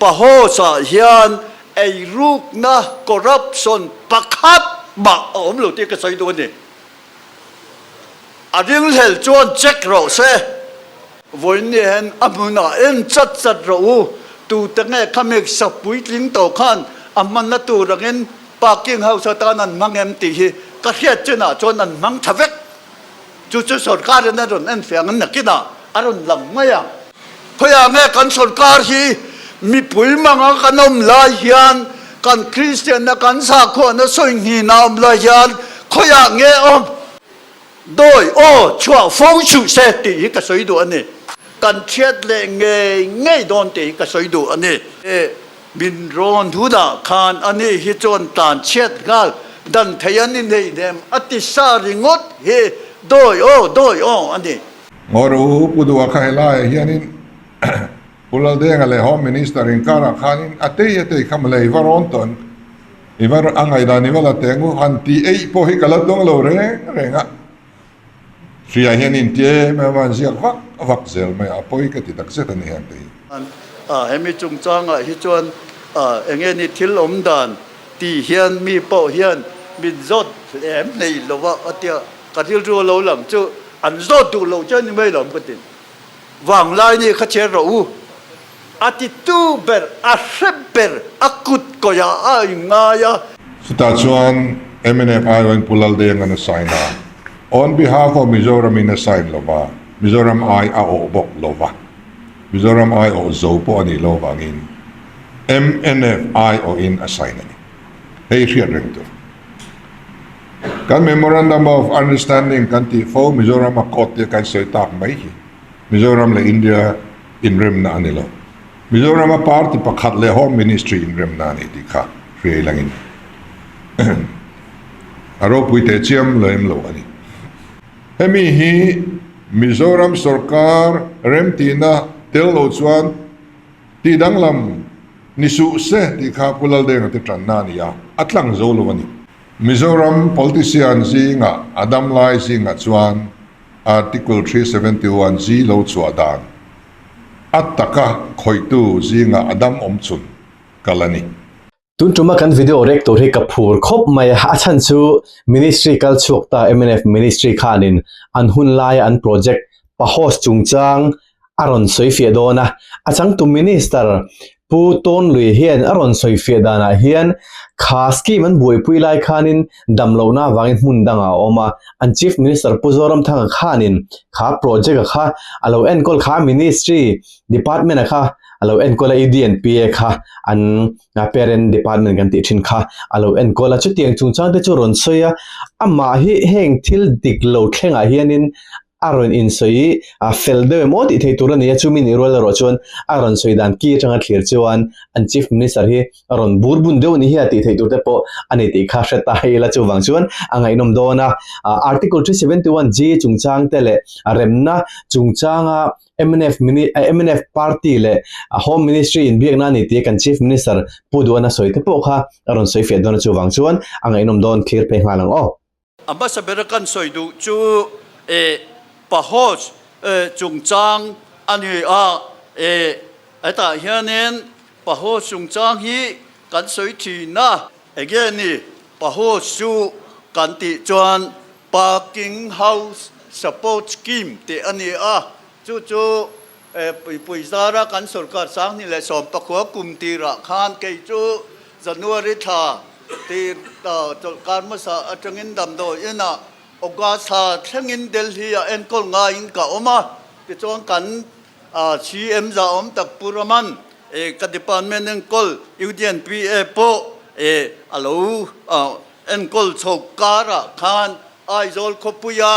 Pahosa hian eirukna, corruption, pakhat mah a awm lo tih ka sawi duh a ni. A ringhlel chuan check rawh se. Vawiin ni hian a hmunah en chat chat rawh u. Tute nge khami sak puitling tawh khan a hmanna tur angin parking house atan an hmang em tih hi ka hriat chinah chuan an hmang tha vek. Chu chu sorkarin a rawn enfiah ang nakinah a rawn lang mai ang. Khawiah nge kan sorkar hi mipui manga kan awm lai hian kan Kristianna kan sakhuana sawi hnihna awm lai hian khawiah nge awm dawi aw chhuah fo suh se tih hi ka sawi duh a ni. Kan thiat leh ngei ngei dawn tih hi ka sawi duh a ni. Min rawn hunah khan ani hi chuan tan chhiat nghal dan thei an inhneihnem a ti sa ringawt hi dawi aw dawi aw a ni. Ngaw Pu Duha kha helaiah hianin Pu Laldenga leh Home Minister inkarah khanin a tei a tei kha mawle i va rawn tawn i va a ngaihdan i va la teng u han tih eih pawh hi ka la tawng lo reng reng a. Hria hian in ti em em a, an ziak vak vak zel mai a, a pawi ka ti tak zet a ni heng te hi. Hemi chungchangah hi chuan enge ni thil awm dan tih hian mi pawh hian min zawt em nei lo a, a tia ka rilru a lo lang chu an zawt duh loh chuan ni mai lo ka ti. Vanglai ni kha chher rawh u, a titu ber, a hre ber, a kut kawihah a inngai a. Chutah chuan mnf aiawhin Pu Laldenga'n a sign a, on behalf of Mizoram in a sign lo va, Mizoram ai a awh bawk lo va, Mizoram ai awh zo pawh a nih loh vangin mnf aiawhin a sign a ni. Hei hriat reng tur. Kan Memorandum of Understanding kan tih fo Mizoram a court te kan sawi tak mai hi Mizoram leh India inremna a ni lo. Mizoram a party pakhat leh Home Ministry inremna a ni tih kha hriai langin a ropui teh chiam lem lo a ni. Hemi hi Mizoram sorkar remtihna tel lo chuan tih danglam ni suh se tih kha Pu Laldenga te tanna a ni a, a tlang zo lo a ni. Mizoram politician zingah a damlai zingah chuan Article 371 G lo chhuah dan a taka khawihtu zingah a dam awm chhun kal a ni. Tun tuma kan video rek tur hi ka phur khawp mai a, a chhan chu Ministry kal chhuak ta mnf Ministry khanin an hun laia an project Pahos chungchang a rawn sawi fiah dawn a, a changtu Minister Pu Tawnlui hian a rawn sawi fiah danah hian kha scheme an buaipui lai khanin damlohna avangin hmun dangah a awm a, an Chief Minister Pu Zoramthanga khanin kha project-a kha a lo enkawl kha Ministry Department-a kha a lo enkawl a, EDNPA kha an parent department kan tih thin kha a lo enkawl a, chutiang chungchang te chu a rawn sawi a, amah hi heng thil dik lo thlengah hianin a rawn insawi a fel deuh em aw tih theih tur a ni a, chumi nih rual erawh chuan a rawn sawi dan ki atanga thlir chuan an Chief Minister hi a rawn bur bun deuh a ni hi a tih theih tur te pawh a ni tih kha hre ta ila chuvang chuan a ngaihnawm dawn a. Article 371 G chungchang te leh remna chungchanga mnf mnf party leh Home Ministry inbiakna a ni tih kan Chief Minister Pu Duhana sawi te pawh kha a rawn sawi fiah dawn a chuvang chuan a ngaihnawm dawn thlir phei nghal ang aw. A hmasa bera kan sawi duh chu e Pahos chungchang a ni a, e hetah hianin Pahos chungchang hi kan sawi thin a. Enge ni Pahos chu kan tih chuan Parking House Support Scheme tih a ni a, chu chu e Puipui zara kan sorkar 2019 kum tirah khan kei chu January thla Tir ta chawlhkar hmasa atangin damdawi inah August thla thlengin Delhi ah enkawl ngaiin ka awm a, tichuan kan CM za awm tak Pu Raman e ka department enkawl UDNPA pawh e a lo enkawl chho karah khan Aizawl khawpuia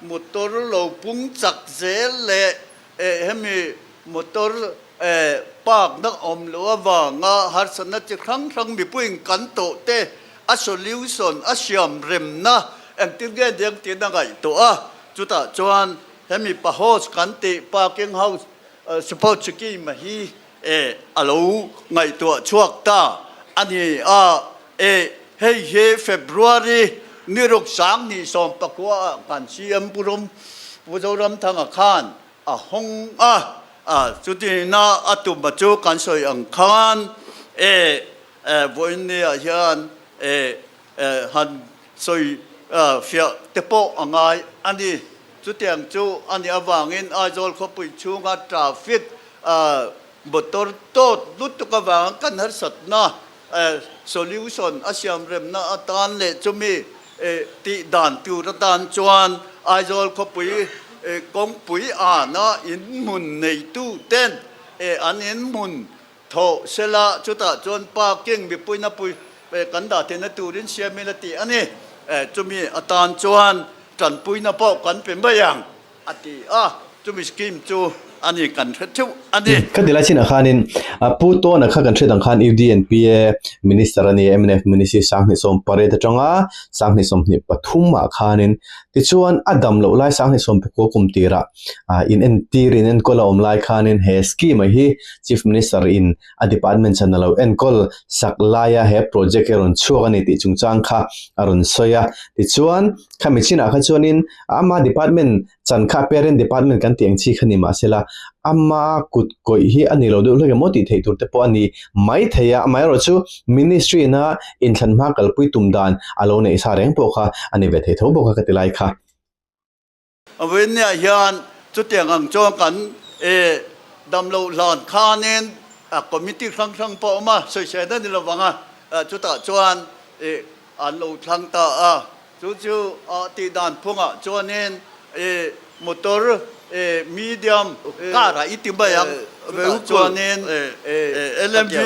motor lo pung chak zel leh e hemi motor E, park na awm loh avanga harsatna chi hrang hrang mipuiin kan tawh te a solution a siam remna engtin nge nia tiin a ngaihtuah a, chutah chuan hemi PAHOS kan tih Parking House Support Scheme hi e a lo ngaihtuah chhuak ta a ni a, e hei hi February ni ruk 2019 ah kan CM Pu Ram Pu Zoramthanga khan a hawng a. A, chutina a tum a chu kan sawi ang khan e vawiin nia hian e han sawi fiah te pawh a ngai a ni. Chutiang chu a nih avangin Aizawl khawpui chhunga traffic motor tawt lutuk avanga kan harsatna solution a siam remna atan leh chumi tih dan tur atan chuan Aizawl khawpui kawngpui ana inhmun neitu ten an inhmun thawh sela chutah chuan parking mipuina pui kan dah theihna turin siamin a ti a ni. Chumi atan chuan tanpuina pawh kan pe mai ang. A ti a, chumi scheme chu a ni kan hre theuh a ni. Ka ti lai chinah khanin Pu Tawna kha kan hriat ang khan UDNPA Minister a ni a, mnf Ministry 2018 atanga 2023 ah khanin tichuan a dam loh lai 2019 kum tirah in entir in enkawl a awm lai khanin he scheme ah hi Chief Minister in a department chhan a lo enkawl sak laia he project hi a rawn chhuak a ni tih chungchang kha a rawn sawi a, tichuan khami chinah kha chuanin ama department chan kha parent department kan tih ang chi kha ni mahsela ama kut kawih hi a ni lo deuh hlek emaw tih theih tur te pawh a ni mai thei a, amaherawhchu ministry ina inthlan hma kalpui tum dan a lo neih sa reng pawh kha a ni ve thei tho bawk a ka ti lai kha. Vawinia hian chutiang ang chuan kan damloh hlan khanin committee hrang hrang pawh a awm a, sawisel a ni lo vang a, chutah chuan an lo thlang ta a. Chu chu tih dan phungah chuanin motor medium car ah i ti mai ang, chutah chuanin LMV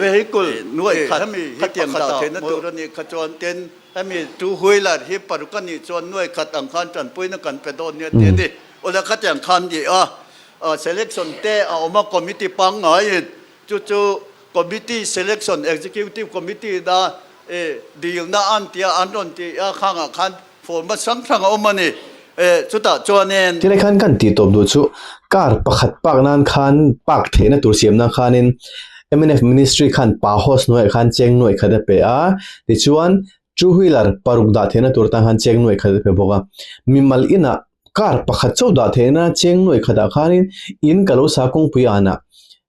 vehicle nuai khat khatiang dah theihna tur a nih kha chuan tin, Hemi two wheeler hi paruk a nih chuan nuai khat ang khan tanpuina kan pe dawn nia tih a ni. Awle khatiang khan ni a, selection te a awm a committee pangngaiin chu chu committee selection executive committee na dilna an tia an rawn ti a khangah khan form a hrang hrang a awm a ni. Chutah chuanin. Tilai khan kan tih tawp duh chu car pakhat park nan khan park theihna tur siam nan khanin mnf ministry khan pa host hnuaiah khan cheng nuaih khat a pe a, tichuan two wheeler paruk dah theihna tur tan khan cheng nuaih khat a pe bawk a. Mimal inah car pakhat chauh dah theihna cheng nuaih khatah khanin in ka lo sa kawngpui anah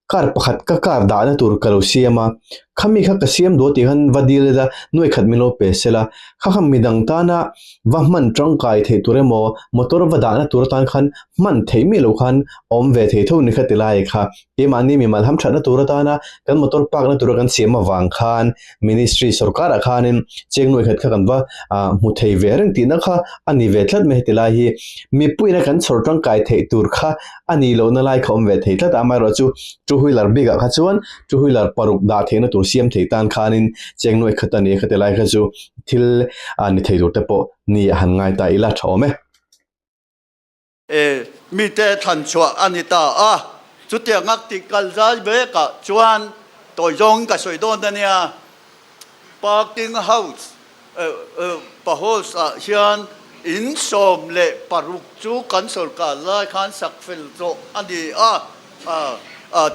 Car pakhat ka car dahna tur ka lo siam a, khami kha ka siam duh tih khan va dil ila nuai khat min lo pe sela, kha kha midang tana va hman tangkai theih tur emaw motor va dahna tur atan khan hman theih miah lo khan awm ve thei tho ni kha ti lai kha keimahni mimal hamthatna tur atana kan motor park na tura kan siam avang khan ministry sorkar ah khanin cheng nuai khat kha kan va hmu thei ve reng tihna kha a ni ve tlat mai heti lai hi mipuiin a kan chhawr tangkai theih tur kha a ni lohna lai kha awm ve thei tlat a, amaherawhchu two wheeler bik ah kha chuan two wheeler paruk dah theihna tur siam thei tan khanin cheng nuai khat a ni a khati lai kha chu thil ni thei tur te pawh ni a han ngai ta ila tha awm e. E mite thlan chhuah a ni ta a, chutianga tih kal zai vekah chuan tawi zawng ka sawi dawn a nia. Parking house Pahos ah hian in 16 chu kan sorkar lai khan sak fel tawh a ni a,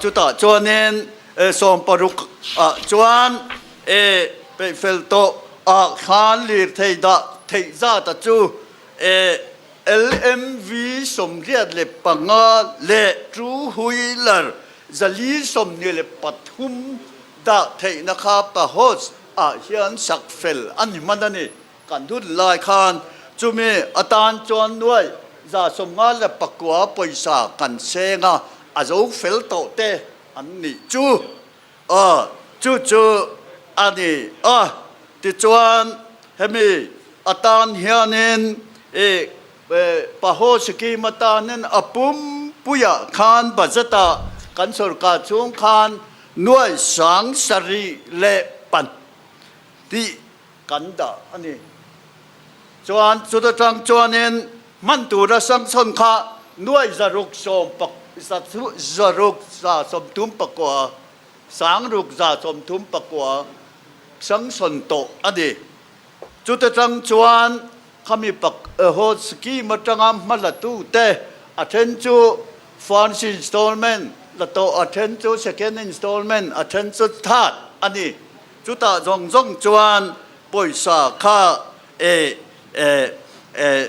chutah chuanin 60 ah chuan peih fel tawh ah khan lirthei dah theih zat a chu LMV 85 leh two wheeler 423 dah theihna kha Pahos ah hian sak fel a ni hman a ni. Kan hun lai khan chumi atan chuan nuai 59 pawisa kan seng a, a zo fel tawh te an nih chu. Aw, chu chu a ni a. Tichuan hemi atan hianin i Paho Scheme atanin a pumpuiah khan budget ah kan sorkar chhung khan Nuai 75 tih kan dah a ni. Chuan chuta tang chuanin hman tura sanction kha nuai zaruk sawm pak zaruk za 39, sangruk za 39 sanction tawh a ni. Chuta tang chuan khami pak ho scheme atanga hma la tute a then chu First installment la tawh a then chu second installment a then chu third a ni. Chutah zawng zawng chuan pawisa kha e e e.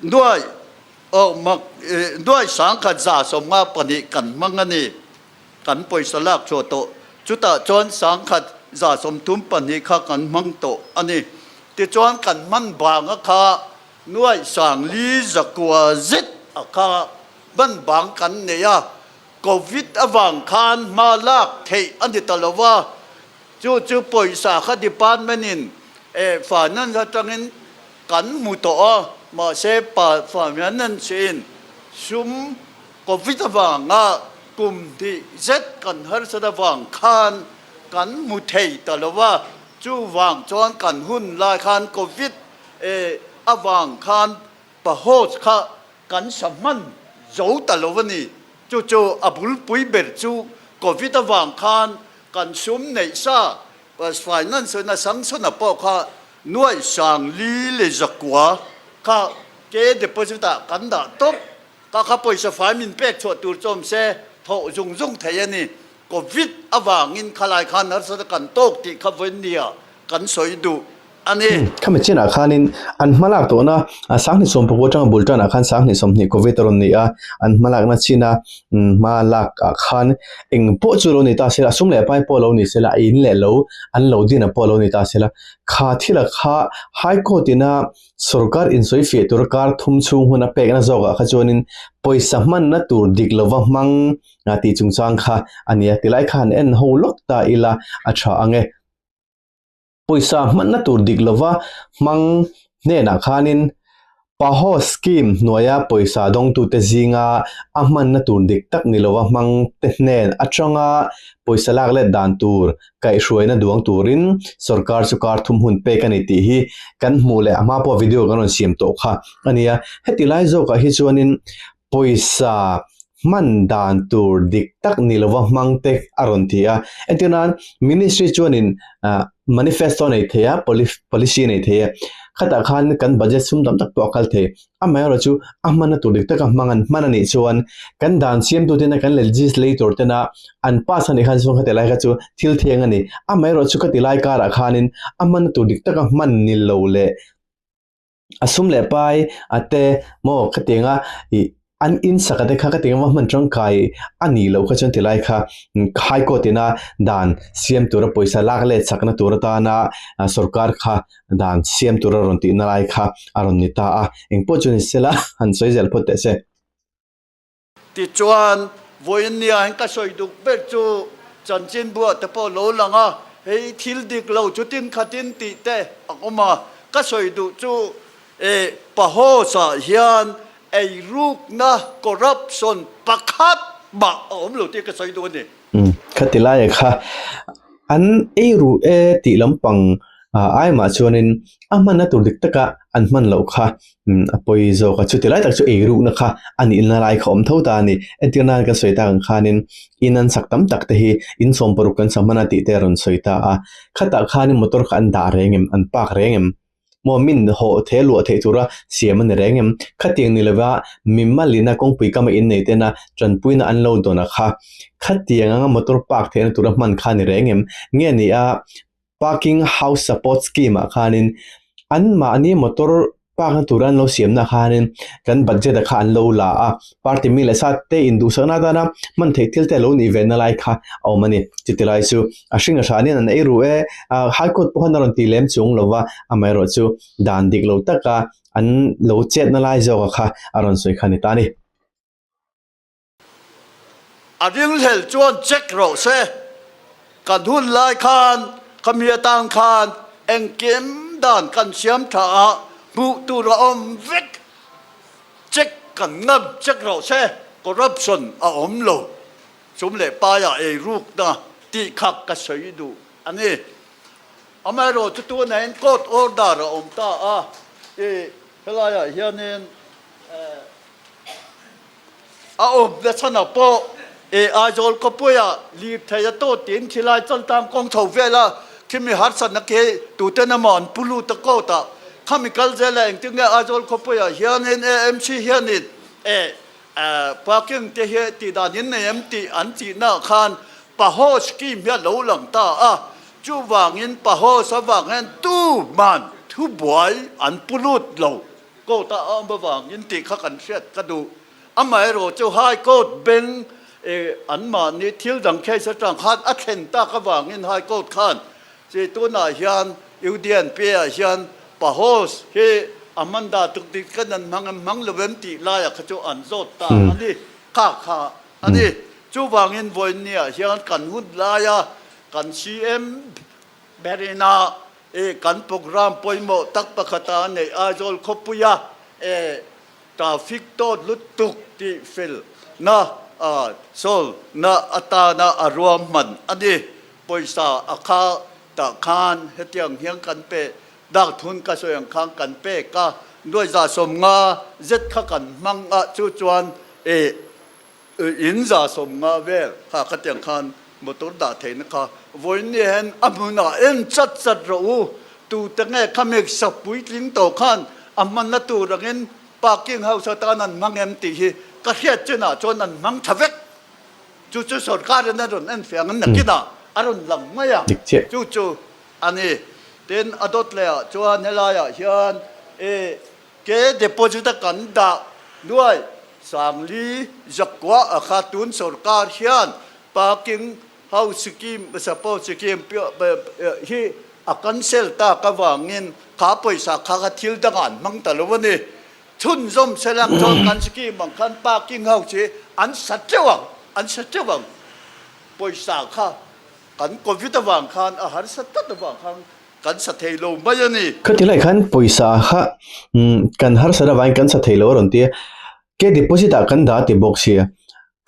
Nuai aw mak nuai 1152 kan hmang a ni. Kan pawisa lak chhuah tawh. Chutah chuan 1132 kha kan hmang tawh a ni. Tichuan kan hman banga kha nuai 409 zet a kha hman bang kan nei a. Covid avang khan hma lak theih a ni ta lo va. Chu chu pawisa kha department in finance atangin kan hmu tawh a, mahse pa finance in sum Covid avanga kum hnih zet kan harsat avang khan kan hmu thei ta lo va, chuvang chuan kan hun lai khan Covid avang khan Pahoch kha kan sa hman zo ta lo a ni. Chu chu a bulpui ber chu Covid avang khan kan sum neih sa finance in a sanction a pawh kha nuaih 49 kha ke deposit ah kan dah tawp. Ka kha pawisa fai min pek chhuah tur chu awm se thawh zung zung thei a ni. Covid avangin khalai khan harsata kan tawk tih kha vawinia kan sawi duh a ni. Khami chinah khanin an hmalak tawhna 2019 atanga bul tanah khan 2020 Covid a rawn ni a, an hmalakna china hma lak ah khan eng pawh chu lo ni ta sela, a sum leh pai pawh lo ni sela, a in leh lo an lo din a pawh lo ni ta sela, kha thila kha High Court ina sorkar insawi fiah tura kar thum chhung hun a pekna zawkah kha chuanin pawisa hmanna tur dik lova hmang tih chungchang kha a ni a, tilai khan en ho lawk ta ila a tha ang e. Pawisa hmanna tur dik lova hmang hnenah khanin Paho Scheme hnuaia pawisa dawngtute zinga a hmanna tur dik tak ni lova hmang te hnen atanga pawisa lak let dan tur kaihhruaina duang turin sorkar chu kar thum hun pek a ni tih hi kan hmuh leh a hma pawh video kan rawn siam tawh kha a nia. Heti lai zawkah hi chuanin pawisa hman dan tur dik tak ni lova hmang te a rawn ti a. Entir nan Ministry chuanin manifesto a nei thei a, policy a nei thei a, khatah khan kan budget sum tam tak pawh a kal thei. Amaherawhchu chu a hmanna tur dik taka hmang an hman a nih chuan kan dan siamtu tena kan legislator tena an pass a nih khan chuan khati lai kha chu thil thiang a ni. Amaherawhchu chu khati lai karah khanin a hmanna tur dik taka hman ni lo leh A sum leh pai a te maw khatianga ih an in sak a te kha khatianga va hman tangkai a nih loh kha chuan tilai kha high court ina dan siam tura pawisa lak let chakna tur atana sorkar kha dan siam tura rawn tihna lai kha a rawn ni ta a engpawh chu ni sela han sawi zel phawt teh se. Tichuan, vawiin nia hian ka sawi duk ber chu chanchinbuah te pawh lo lang a, hei thil dik lo chutin khatin tih te a awm a, ka sawi duh chu e Pahos-ah hian eirukna, corruption, pakhat mah a awm lo tih ka sawi duh a ni. Umm, khati laia kha an eiru e tih lampang ai mah chuanin a hmanna tur dik taka an hman loh kha a pawi zawk a, chuti lai tak chu eirukna kha a nihna lai kha awm tho ta a ni. Entir nan kan sawi tak ang khanin in an sak tam tak te hi in 60 kan sa hman a tih te a rawn sawi ta a, khatah khanin motor kha an dah reng em, an park reng em? Maw min hawh thei luah theih tura siam a ni reng em? Khatiang ni lova mimalina kawngpui kama innei tena tanpuina an lo dawn a kha, khatiang anga motor park theihna tura hman kha a ni reng em? Nge ni a Parking House Support Scheme ah khanin anmahni motor park na tura an lo siamna khanin kan budget a kha an lo la a, party mi leh sa te induhsakna atana hman theih thil te a lo nih ve na lai kha a awm a ni. Chuti lai chu a hring a hranin an ei ru e, High Court pawh khan a rawn ti lem chung lo va, amaherawhchu dan dik lo taka an lo chetna lai zawka kha a rawn sawi kha a ni ta a ni. A ringhlel chuan check rawh se. Kan hun lai khan khami atan khan engkim dan kan siam tha a, hmuh tur a awm vek. Check kan ngam check rawh se, corruption a awm lo. Sum leh paiah eirukna tih kha ka sawi duh a ni. Amaherawhchu tunah court order a awm ta a, i helaiah hianin A awmna chhanah pawh e Aizawl khawpuia lirthei a tawt tiin thilai chaltang kawng chho vela khimi harsatna khi tuten emaw an pu lut a court ah khami kal zela engtin nge Aizawl khawpuiah hianin AMC hianin e parking te hi tih dan in nei em tih an tihna ah khan Paho scheme hi a lo lang ta a, chuvangin Paho avang hian tuman thubuai an pu lut lo. Court-a a awm avangin tih kha kan hriat ka duh. Amaherawh chu High Court beng anmahni thil dang case atang khan a thlen tak avangin High Court khan chi tunah hian UDNP-ah hian Pahos hi a hman dah tuk dik kan an hmang em hmang lo em tih laiah kha chu an zawt ta a ni. Kha kha a ni. Chuvangin vawiinniah hian kan hun laia kan CM berina i kan programme pawimawh tak pakhata a neih Aizawl khawpuia e traffic tawt lutuk tih fel na solve na atana a ruahman a ni. Pawisa a kha tah khan hetiang hian kan pe dak thun ka sawi ang khan kan pek a, 2050 zet kha kan hmang a, chu chuan e in 50 vel kha khatiang khan motor dah theihna kha vawiin ni hian a hmunah en chat chat rawh u, tute nge khami sak puitling tawh khan a hmanna tur angin parking house atan an hmang em tih hi ka hriat chinah chuan an hmang tha vek. Chu chu sorkarin a rawn enfiah ang nakinah a rawn lang mai a, chu chu a ni. Tin, a dawt lehah chuan helaiah hian i ke deposit a kan dah nuai 4000 a kha tun sorkar hian parking house scheme support scheme hi a cancel tak avangin kha pawisa kha kha thil dangah an hmang ta lo a ni. Chhunzawm selang chuan kan scheme ang khan parking house hi an sa teuh ang, an sa teuh ang. Pawisa kha kan covid avang khan a harsa tlat avang khan kan sa thei lo mai a ni. Khati lai khan pawisa kha kan harsat avangin kan sa thei lo a rawn ti a, ke deposit ah kan dah ti bawk sia.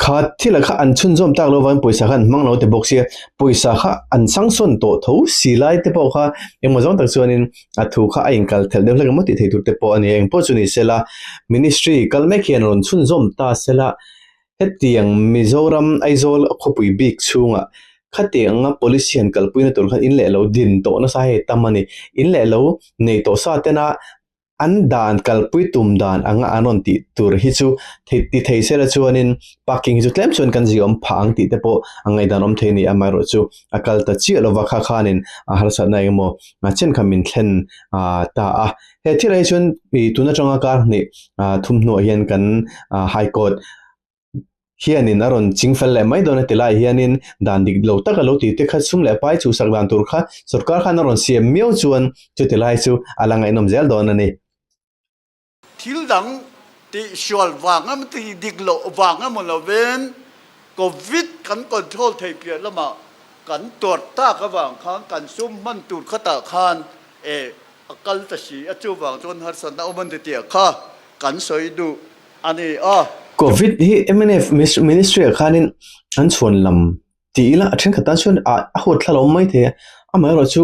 Kha thil ah kha an chhunzawm tak lo avangin pawisa kha an hmang lo ti bawk sia, pawisa kha an sanction tawh tho si lai te pawh kha engmaw zawng tak chuanin a thu kha a inkal thelh deuh hlek emaw tih theih tur te pawh a ni a, engpawh chu ni sela ministry kal mek hian rawn chhunzawm ta sela hetiang Mizoram Aizawl khawpui bik chhungah khatianga police hian kalpuina tur khan in leh lo din tawh nasa hei tam a ni, in leh lo nei tawh sa tena An dan kalpui tum dan anga an rawn tih tur hi chu thei ti thei sela chuanin parking hi chu tlem chuan kan ziawm phah ang tih te pawh a ngaihdan awm thei a ni. Amaherawh chu a kal ta chiah lova kha khanin a harsatna eng emaw chen kha min thlen ta a. He thilah hi chuan ih tun atanga kar hnih thumhnuah hian kan High Court hianin a rawn ching fel leh mai dawn a ti lai hianin dan dik lo taka lo tih te kha sum leh pai chhuhsak dan tur kha sorkar khan a rawn siam miau chuan chuti lai chu a la ngaihnawm zel dawn a ni. Thil dang tih sual vang emaw tih dik loh vang emaw lovin Covid kan control thei piah lamah kan tuar tak avang khan kan sum hman tur khatah khan e a kal ta si a, chuvang chuan harsatna awm an ti tih kha kan sawi duh a ni a. Covid hi mnf ministry ah khanin an chhuan lam tih ila a thenkhat tan chuan ah a huat thla lo mai thei a, amaherawh chu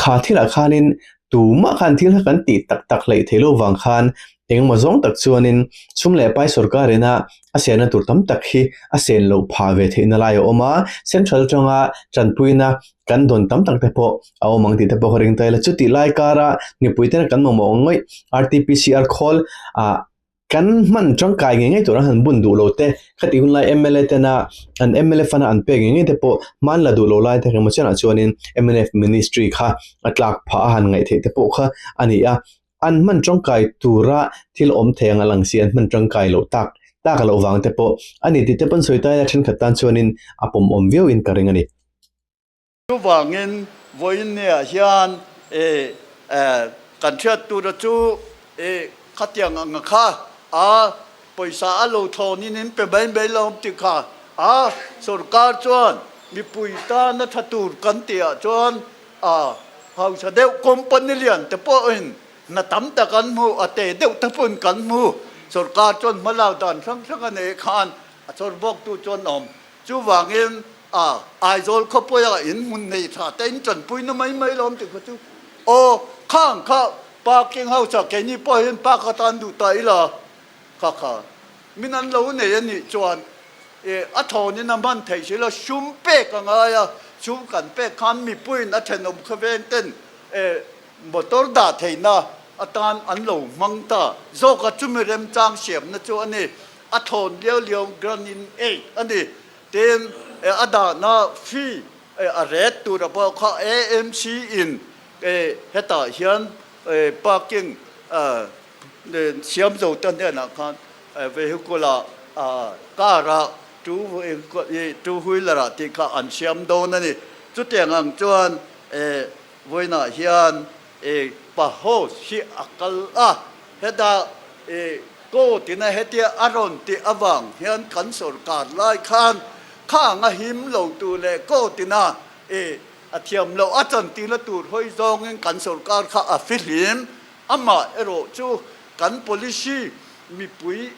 kha thilah khanin tumah khan thil kha kan tih tak tak hleih theih loh vang khan engemaw zawng tak chuanin sum leh pai sorkar ina a senna tur tam tak hi a sen loh phah ve theihna lai a awm a, central atanga tanpuina kan dawn tam tak te pawh a awm ang tih te pawh ka ring ta ila chutih lai kara mipui tena kan mamawh ngawih RTPCR khawl ah kan hman tangkai ngei ngei tur an han bun duh lo te khatih hun lai mla tena an mla fund a an pek ngei ngei te pawh hman la duh lo lai te engemaw chianah chuanin mnf ministry kha a tlak phah a han ngaih theih te pawh kha a ni a an hman tangkai tura thil awm thei ang a lang si an hman tangkai loh tak tak loh vang te pawh a ni tih te pawn sawi ta ila thenkhat tan chuanin a pawm awm viau in ka ring a ni. Chuvangin vawiinniah hian e kan hriat tura chu e khatiang anga kha a pawisa a lo thlawnin in pe mai mai lo tih kha a sorkar chuan mipui tana tha tur kan tihah chuan a hausa deuh company lian te pawhin hna tam tak an hmu a te deuh te pawhin kan hmu sorkar chuan hmalak dan hrang hrang a nei khan a chawr bawktu chuan awm Chuvangin a Aizawl khawpuia in hmun nei tha te in tanpuina mai mai lo awm tih kha chu aw khang kha parking house ah keini pawh hian park atan duh ta ila kha kha min an lo nei a nih chuan e a thawnin a hman theih si lo sum pek a ngai a sum kan pek khan mipuiin a thenawm khawveng ten e motor dah theihna atan an lo hmang ta zawk a chumi remchang siamna chu a ni. A thawn liau liau grant in aid a ni. Tin, a dahna fee a ret tur a pawh kha AMC in hetah hian parking. siam zo te hnenah khan vehicle ah car ah two wheeler ah tih kha an siam dawn a ni. Chutiang ang chuan vawiinah hian Pahos hi a kal a, heta court ina hetia a rawn tih avang hian kan sorkar lai khan khang a him lo tur leh court ina a thiam loh a chantirna tur hawi zawngin kan sorkar kha a fihlim. Amah erawh chu kan policy mipui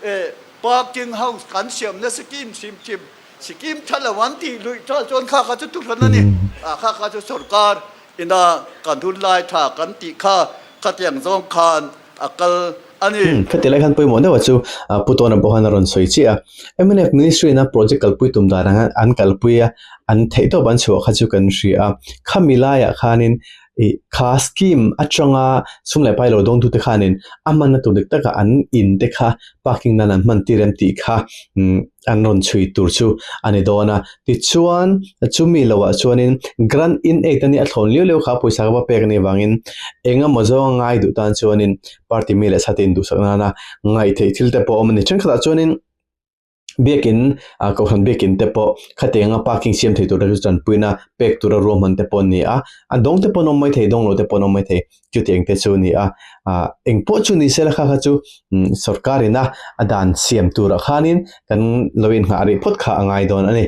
parking house kan siamna scheme hrim hrim scheme tha lo an tih luih tha chuan kha kha chu thuhran a ni. Kha kha chu sorkar ina kan hun lai tha kan tih kha khatiang zawng khan a kal a ni. Khati lai khan pawimawh deuha chu Pu Tawna pawh khan a rawn sawi chiah a. Mnf Ministry ina project kalpui tum dan anga an kalpui a, an theihtawp an chhuah kha chu kan hria a. Khami laiah khanin ih kha scheme atanga sum leh pai lo dawngtute khanin a hmanna tur dik taka an in te kha parking nan an hman tir em tih kha umm an rawn chhui tur chu a ni dawn a. Tichuan chumi loah chuanin grant in aid a nia a thlawn liau liau kha pawisa ka va pek anih vangin eng emaw zawnga ngai duh tan chuanin party mi leh sate induhsak nana ngaihtheih thil te pawh a awm a ni. Thenkhatah chuanin Biakin ah kohhran biakin te pawh khatianga parking siam thei tur te chu tanpuina pek tura ruahman te pawh an ni a, a dawng te pawh an awm mai thei dawng lo te pawh an awm mai thei chutiang te chu a ni a, ah eng pawh chu ni se la kha kha chu umm sorkar ina a dan siam turah khanin kan lo inngah rih phawt kha a ngai dawn a ni.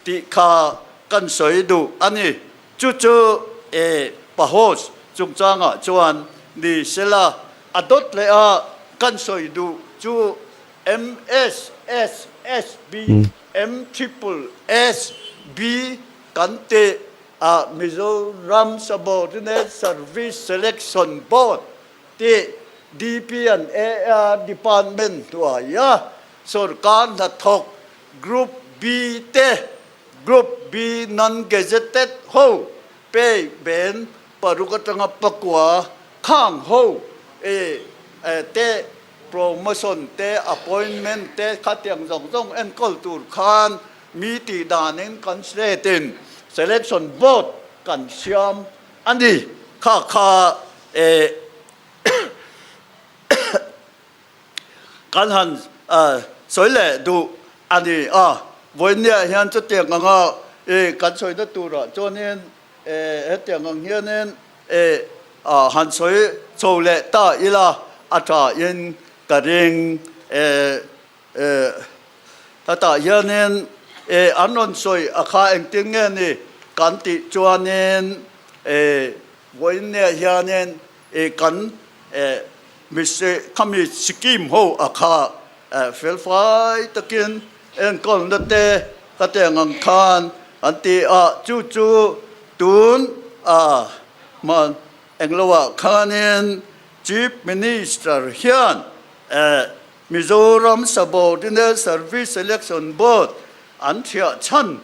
Tih kha kan sawi duh a ni. Chu chu e Pahos chungchangah chuan ni sela a dawt leh a, kan sawi duh chu MSSSB, M triple S B kan tih a Mizoram Subordinate Service Selection Board tih DP and AR Department hnuaia sorkar hnathawk Group B te, Group B non-gazetted ho pay ben paruk atanga pakua khang ho e te promotion te appointment te khatiang zawng zawng enkawl tur khan mi tih danin kan state in selection board kan siam a ni. Kha kha e Kan han sawi leh duh a ni a, vawinia hian chutiang anga kan sawina turah chuanin hetiang ang hianin han sawi chho leh ta ila a thain ka ring. Hetah hianin an rawn sawi a kha engtin nge ni kan tih chuanin vawinia hianin kan Mise khami scheme ho a kha felfai takin enkawlna te ka teng ang khan an ti a, chu chu tun a hman engloah khanin Chief Minister hian Mizoram Subordinate Service Selection Board an thiah chhan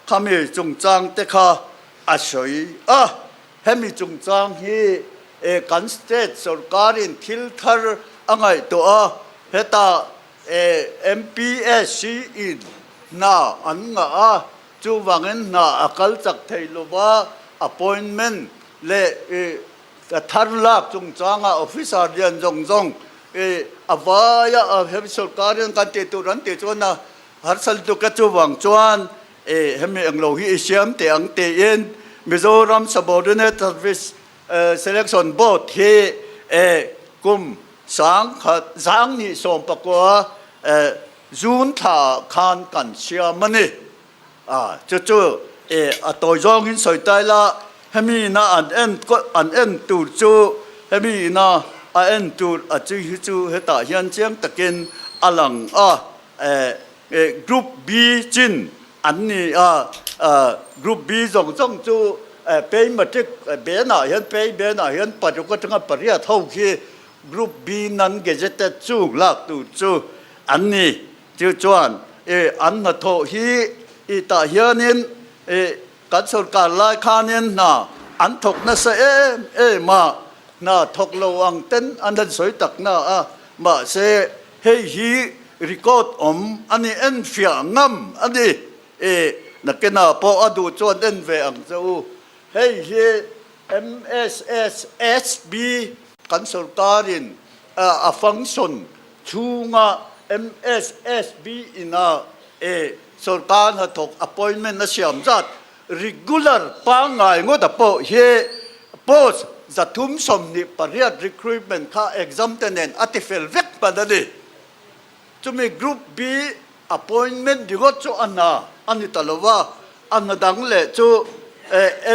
khami chungchang te kha a sawi a. Hemi chungchang hi kan state sorkarin thil thar a ngaihtuah a, hetah MPSC in hna an ngah a, chuvangin hna a kal chak thei lova appointment leh thar lak chungchanga officer lian zawng zawng a vaia hemi sorkarin kan tih tur an tih chuan a harsat lutuk a, chuvang chuan E, hemi englo hi i siam teh ang tiin Mizoram Subordinate Service Selection Board hi e kum sangkhat zangni 19 June thla khan kan siam a ni. A, chu chu e a tawi zawngin sawi tai la, hemi ina an en an en tur chu hemi ina a en tur a chi hi chu hetah hian chiang takin a lang a. E, Group B chin an ni a, Group B zawng zawng chu pay matric benah hian pay benah hian paruk atanga pariat ho khi Group B non gazetted chung lak tur chu an ni. Chu chuan an hnathawh hi i tah hianin kan sorkar lai khanin hna an thawk nasa em em a, hna thawk lo ang ten an han sawi tak na a, mahse Hei hi record awm a ni, en fiah ngam a ni. E, nakinah pawh a duh chuan en ve ang che u. Hei hi MSSSB. kan sorkarin a function chhunga MSSB ina sorkar hnathawk appointment a siam zat regular pangngai ngawt a pawh hi post 328 recruitment kha exam te nen a tifel vek hman a ni. Chumi Group B appointment ringawt chu a hna a ni ta lo va, a hna dang leh chu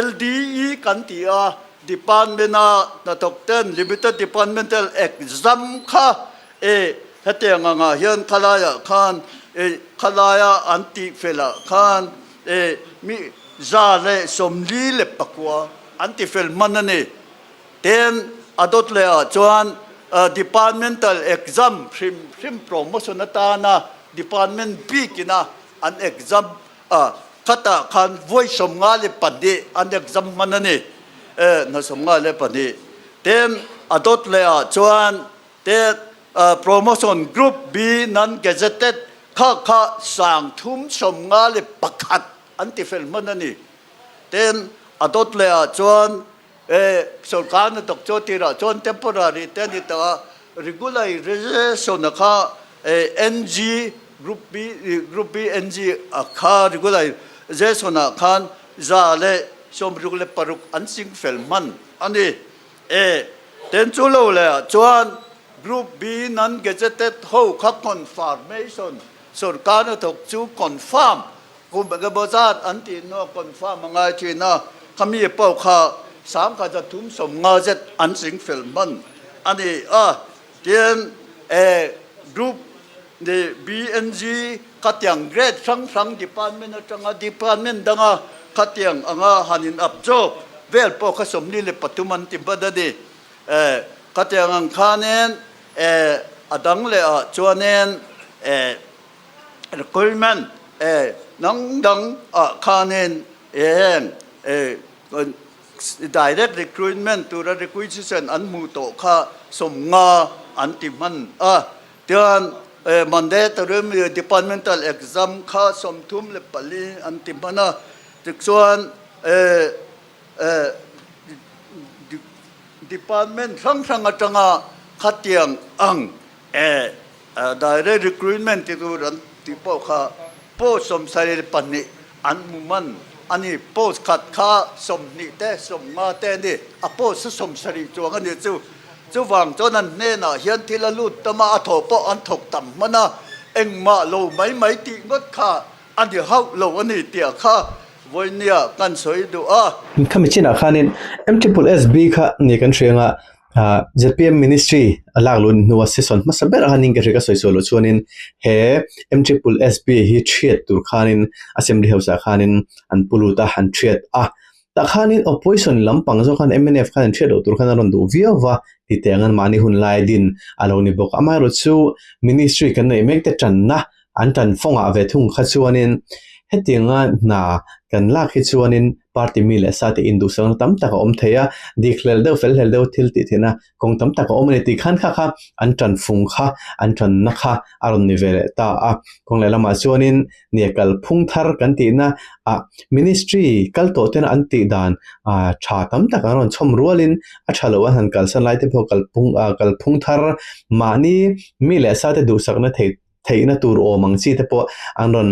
LDE kan ti a, Department-a hnathawk ten Limited Departmental Exam kha hetiang angah hian khalaiah khan khalaia an tih felah khan mi 149 an ti fel hman a ni. Tin, a dawt lehah chuan Departmental exam hrim hrim promotion atana Department bikina an exam a, khatah khan vawi 52 an exam hman a ni, hna 52. Tin, a dawt lehah chuan te promotion Group B non-gazetted kha kha 351 an tifel hman a ni. Tin, a dawt lehah chuan E sorkar na tok chu tirah chuan temporary te a ni tawh a, regularization a kha NG group B group B NG a kha regularization ah khan 166 an ching fel hman a ni. E ten chu lo leh ah chuan group B non gazetted ho kha confirmation sorkar na thawk chu confirm Kum engemaw zat an tih hnuah confirm a ngai thin a, khami pawh kha 1350 zet an ching fel hman a ni a. Tin, e group ni BNG khatiang grade hrang hrang department atanga department danga khatiang anga han in up zawk vel pawh kha 43 an ti hman a ni. E khatiang ang khanin e a dang leh ah chuanin e Recruitment e dang dang ah khanin heng e direct recruitment tura requisition an hmuh tawh kha 50 an ti hman a. Tichuan e mandatory departmental exam kha 34 an ti hman a. Tichuan e department hrang hrang atanga khatiang ang e Direct recruitment ti tur an tih pawh kha post 72 an hmu man a ni. Post khat kha 20 te 50 te a ni. A post chu 70 chuang a ni chu. Chuvang chuan an hnenah hian thil a lut tam a, a thawh pawh an thawk tam hman a, engmah lo mai mai tih ngawt kha a ni hauh lo a ni tih kha vawinia kan sawi duh a. Khami chinah khanin MSSB kha ni kan hria anga ZPM Ministry a lak luh hnua session hmasa ber a khanin ka hria ka sawi sual loh chuanin he MSSB hi thiat tur khanin Assembly House ah khanin an pu lut a an thiat a tah khanin opposition lampang zawk khan mnf khan an thiat loh tur khan a rawn duh viau va ti teh ang an mahni hun lai din a lo ni bawk amaherawhchu Ministry kan neih mek te tanna An tan fawngah ve thung kha chuanin hetianga hna kan lak hi chuanin party mi leh sa te induhsakna tam tak a awm thei a, dik hlel deuh fel hlel deuh thil tih theihna kawng tam tak a awm a ni tih khan kha kha an tan fung kha an tanna kha a rawn ni ve leh ta a. Kawng leh lamah chuanin nia kalphung thar kan tihna ah ministry kal tawh tena an tih dan ah tha tam tak an rawn chhawm rualin a tha loh an han kalsan lai te pawh kalphung ah kalphung thar mahni mi leh sa te duhsakna thei theihna tur awm ang chi te pawh an rawn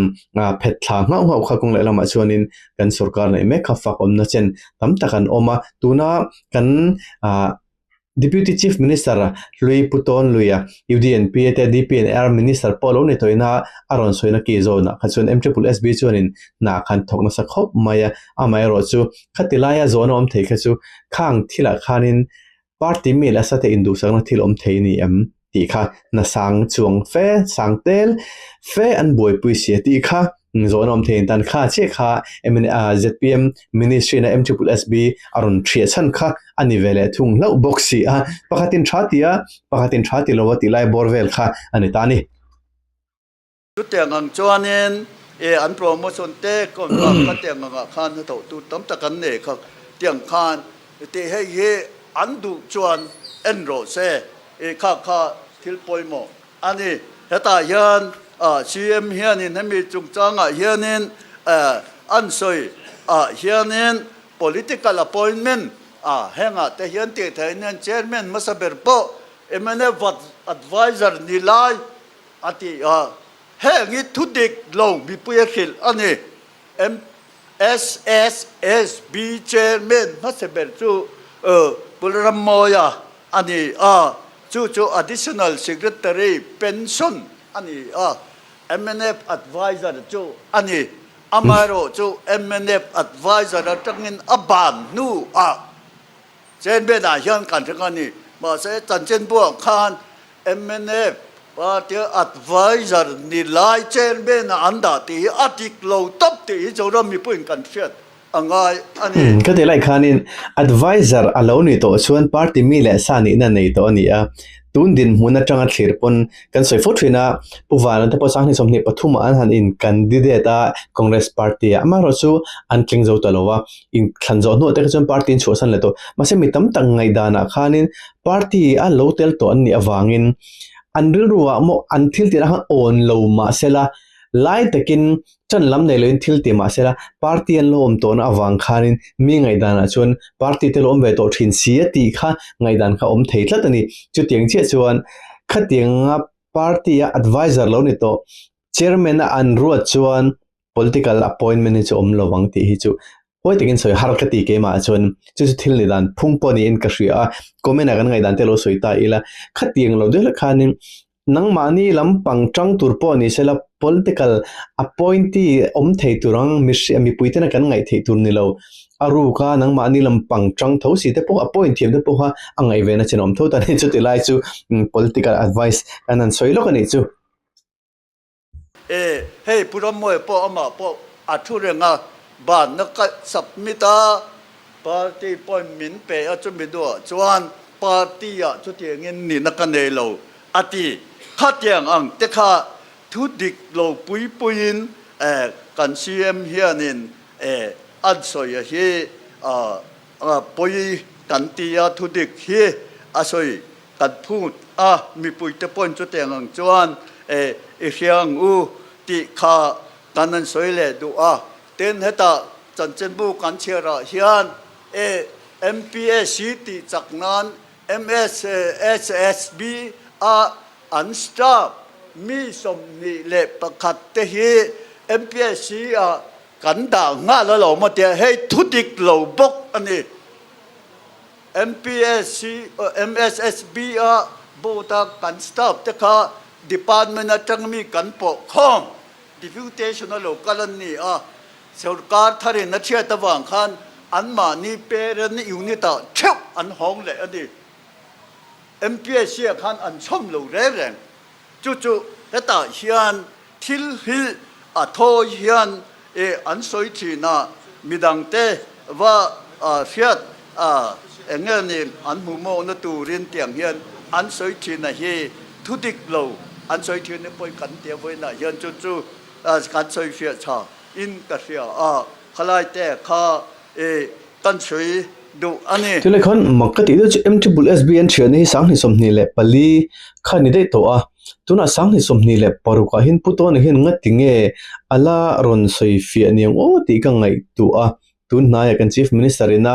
phet thla nghauh nghauh kha kawng lehlamah chuanin kan sorkar neih mek kha fak awmna chen tam tak an awm a tuna kan ah Deputy Chief Minister hlui Pu Tawn Luia UDNP te DPNR Minister pawh lo ni tawhin a a rawn sawina ki zawnah kha chuan MSSB chuanin hna khan thawk nasa khawp mai a amaherawh chu khati laia zawn a awm thei kha chu khang thilah khanin Party mi leh sa te induhsakna thil awm thei ni em tih kha hna sang chuang fe, sang tel fe an buaipui si a tih kha zawhna awm thei tan kha chiah kha ZPM Ministry na MSSB a rawn hriah chhan kha a ni ve leh thung hlauh bawk si a, pakhatin tha ti a, pakhatin tha ti lo a tih lai bawr vel kha a ni ta a ni. Chutiang ang chuanin e an promotion te contract kha tiang angah khan hnathawh tur tam tak an nei kha tiang khan tih hei hi an duh chuan en rawh se i kha kha thil pawimawh a ni. Hetah hian CM hianin hemi chungchangah hianin an sawi ah hianin political appointment. a, hengah te hian tih theih nen Chairman hmasa ber pawh mnf Adviser ni lai a ti a, heng hi thu dik lo mipui a hrilh a ni. MSSSB Chairman hmasa ber chu Pu Rammawia a ni a, chu chu Additional Secretary Pension a ni a, mnf Adviser chu a ni. Amaherawhchu mnf Adviser atangin a ban hnuah Chairman ah hian kan hre kha a ni. Mahse chanchinbuah khan mnf Party Adviser ni lai Chairman ah an dah tih hi a dik lo tawp tih hi Zoram mipuiin kan hriat a ngai a ni. Ka tih lai khanin Adviser a lo nih tawh chuan Party mi leh sa nihna nei tawh a ni a. Tun dinhmun atanga thlir pawn kan sawi fo thin a, Pu Vana te pawh Sanghnih 23 ah an han in candidate a Congress Party ah amaherawh chu an tling zo ta lo a, in thlan zawh hnuah te kha chuan Party an chhuahsan leh tawh. Mahse mi tam tak ngaihdanah khanin Party a lo tel tawh an nih avangin an rilru ah maw an thil tihna khan awn lo mahsela lai takin Chan lam nei loin thil ti mah sela, party an lo awm tawhna avang khanin mi ngaihdanah chuan party te lo awm ve tawh thin si a tih kha ngaihdan kha awm thei tlat a ni. Chutiang chiah chuan khatianga party a advisor lo ni tawh chairman a an ruat chuan political appointment hi chu awm lo ang tih hi chu huai takin sawi har ka ti keimah chuan chu chu thil ni dan phung pawh niin ka hria a, comment ah kan ngaihdan te lo sawi ta ila khatiang lo deuh hlek khanin Nangmahni lampang tang tur pawh ni sela political appointee awm thei tur ang mihring mipuitena kan ngaih theih tur ni lo. A ruk a nangmahni lampang tang tho si te pawh appoint thiam te pawh kha a ngaih ve na chin a awm tho ta ni chuti lai chu political advice kan han sawi lawk a nih chu. E, hei Pu Rammuai pawh amah pawh a thu reng a, banna ka submit a, party pawhin min pe a chumi duhah chuan party ah chutiangin nihna ka nei lo a ti. Khatiang ang te kha thu dik lo pui puiin kan CM hianin an sawi a hi pawi kan ti a, thu dik hi a sawi Kan phut a, mipuite pawhin chutiang ang chuan e i hria ang u tih kha kan an sawi leh duh a. Tin, hetah chanchinbu kan chhiarah hian e MPSC tih chak nan MSSB a an staff mi 21 te hi MPSC ah kan dah nghal alawm a tia, hei thu dik lo bawk a ni. MPSC, MSSB a board a kan staff te kha department atang mi kan pawh khawm deputation a lo kal an ni a, sorkar tharin a chhiat avang khan anmahni parent unit ah theuh an hawng leh a ni. MPSC ah khan an chhawm lo reng reng. Chu chu hetah hian thil hi a thawi hian e an sawi thin a, midangte va hriat eng nge ni an hmuh mawhna turin tiang hian an sawi thin a hi thu dik lo an sawi thin e pawi kan tia vawiinah hian chu chu kan sawi fiah tha in ka hria a, khalai te kha e kan sawi duh a ni. Tunlai khan mak ka tih deuh chu MSSB an thianna hi 2024 kha ni daih tawh a, tunah 2026 ah hian Pu Tawna hian ngati nge a la rawn sawi fiah niang aw tih ka ngaihtuah a, tun hnaiah kan Chief Minister ina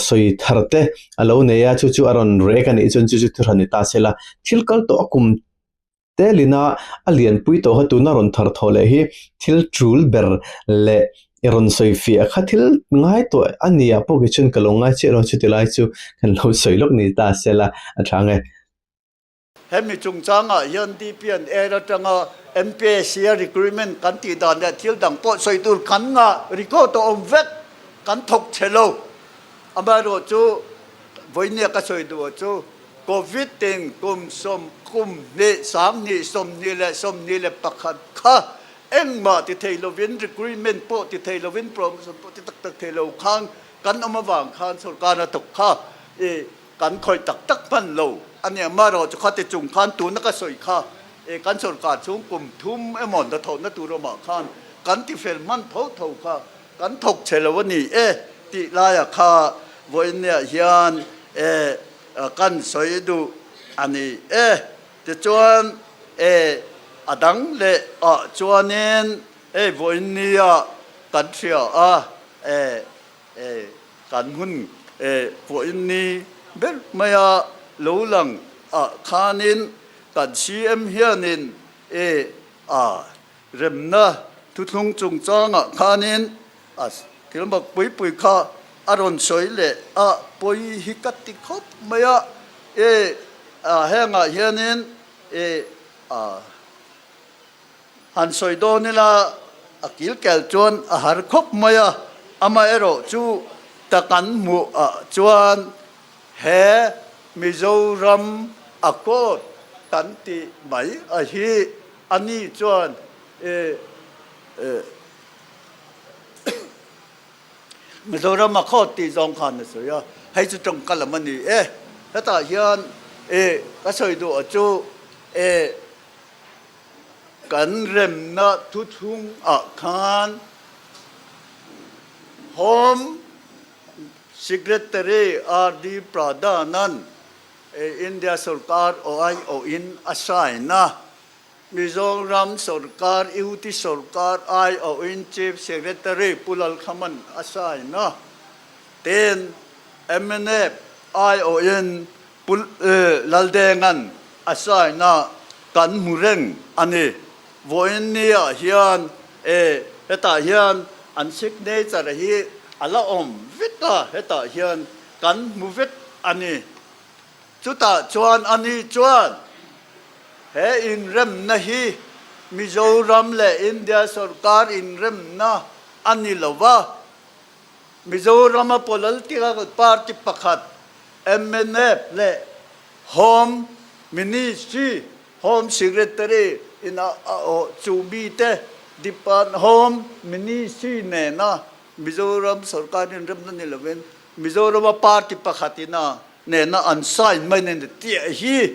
sawi thar te a lo nei a, chu chu a rawn rek a nih chuan chu chu thuhran ni ta se la, thil kal tawh a kum Telina a lianpui tawh kha tuna rawn thar thawh leh hi thil tul ber leh i rawn sawi fiah kha thil ngai tawh a ni ah pawh kei chuan ka lo ngai chiah lo chuti lai chu kan lo sawi lawk ni ta se la a tha ang e. Hemi chungchangah hian DPN Air atanga MPSC a recruitment kan tih dan leh thil dang pawh sawi tur kan ngah record a awm vek kan thawk chhe lo. Amaherawhchu vawinia ka sawi duh ah chu Covid in kum sawm kum hnih 20 21 kha engmah ti thei lovin recruitment pawh ti thei lovin promotion pawh ti tak tak thei lo khan kan awm avang khan sorkar a thawk kha i kan khawih tak tak hman lo a nia. Amaherawh chu khati chung khan tuna ka sawi kha i kan sorkar chhung kum thum emaw hnathawhna tur awmah khan kan ti fel hman tho tho kha kan thawk chhe lo a ni e tih laiah kha vawiinniah hian e Kan sawi duh a ni e. Tichuan e a dang leh ah chuanin hei vawiinnia kan hria a, e e kan hun Vawiin ni ber maia lo lang ah khanin kan CM hianin e a remna thuthlung chungchangah khanin a thil mak pui pui kha a rawn sawi leh a pawi hi ka ti khawp mai a, e a hengah hianin e a Han sawi dawn ila a kil kel chuan a har khawp mai a, amaherawh chu ta kan hmuh ah chuan he Mizoram Accord kan tih mai a hi a ni chuan e Mizoram Accord tih zawng khan a sawi a, hei chu tawngka lam a ni e. Hetah hian e ka sawi duh a chu e. Kan remna thuthlung ah khan Home Secretary RD Pradhan-a'n India sorkar aiawhin a sign a, Mizoram sorkar UT sorkar aiawhin Chief Secretary Pu Lalkhama'n a sign a, tin mnf aiawhin Pu Laldenga'n a sign-a kan hmu reng a ni. Vawiin niah hian e hetah hian an signature hi a la awm vek a, hetah hian kan hmu vek a ni. Chutah chuan a ni chuan he inremna hi Mizoram leh India sorkar inremna a ni lo va, Mizorama political party pakhat mnf leh Home Ministry, Home Secretary in a awh chu mite Depart Home Ministry nena Mizoram sorkar inremna ni lovin Mizorama party pakhat ina nena an sign mai nen tih hi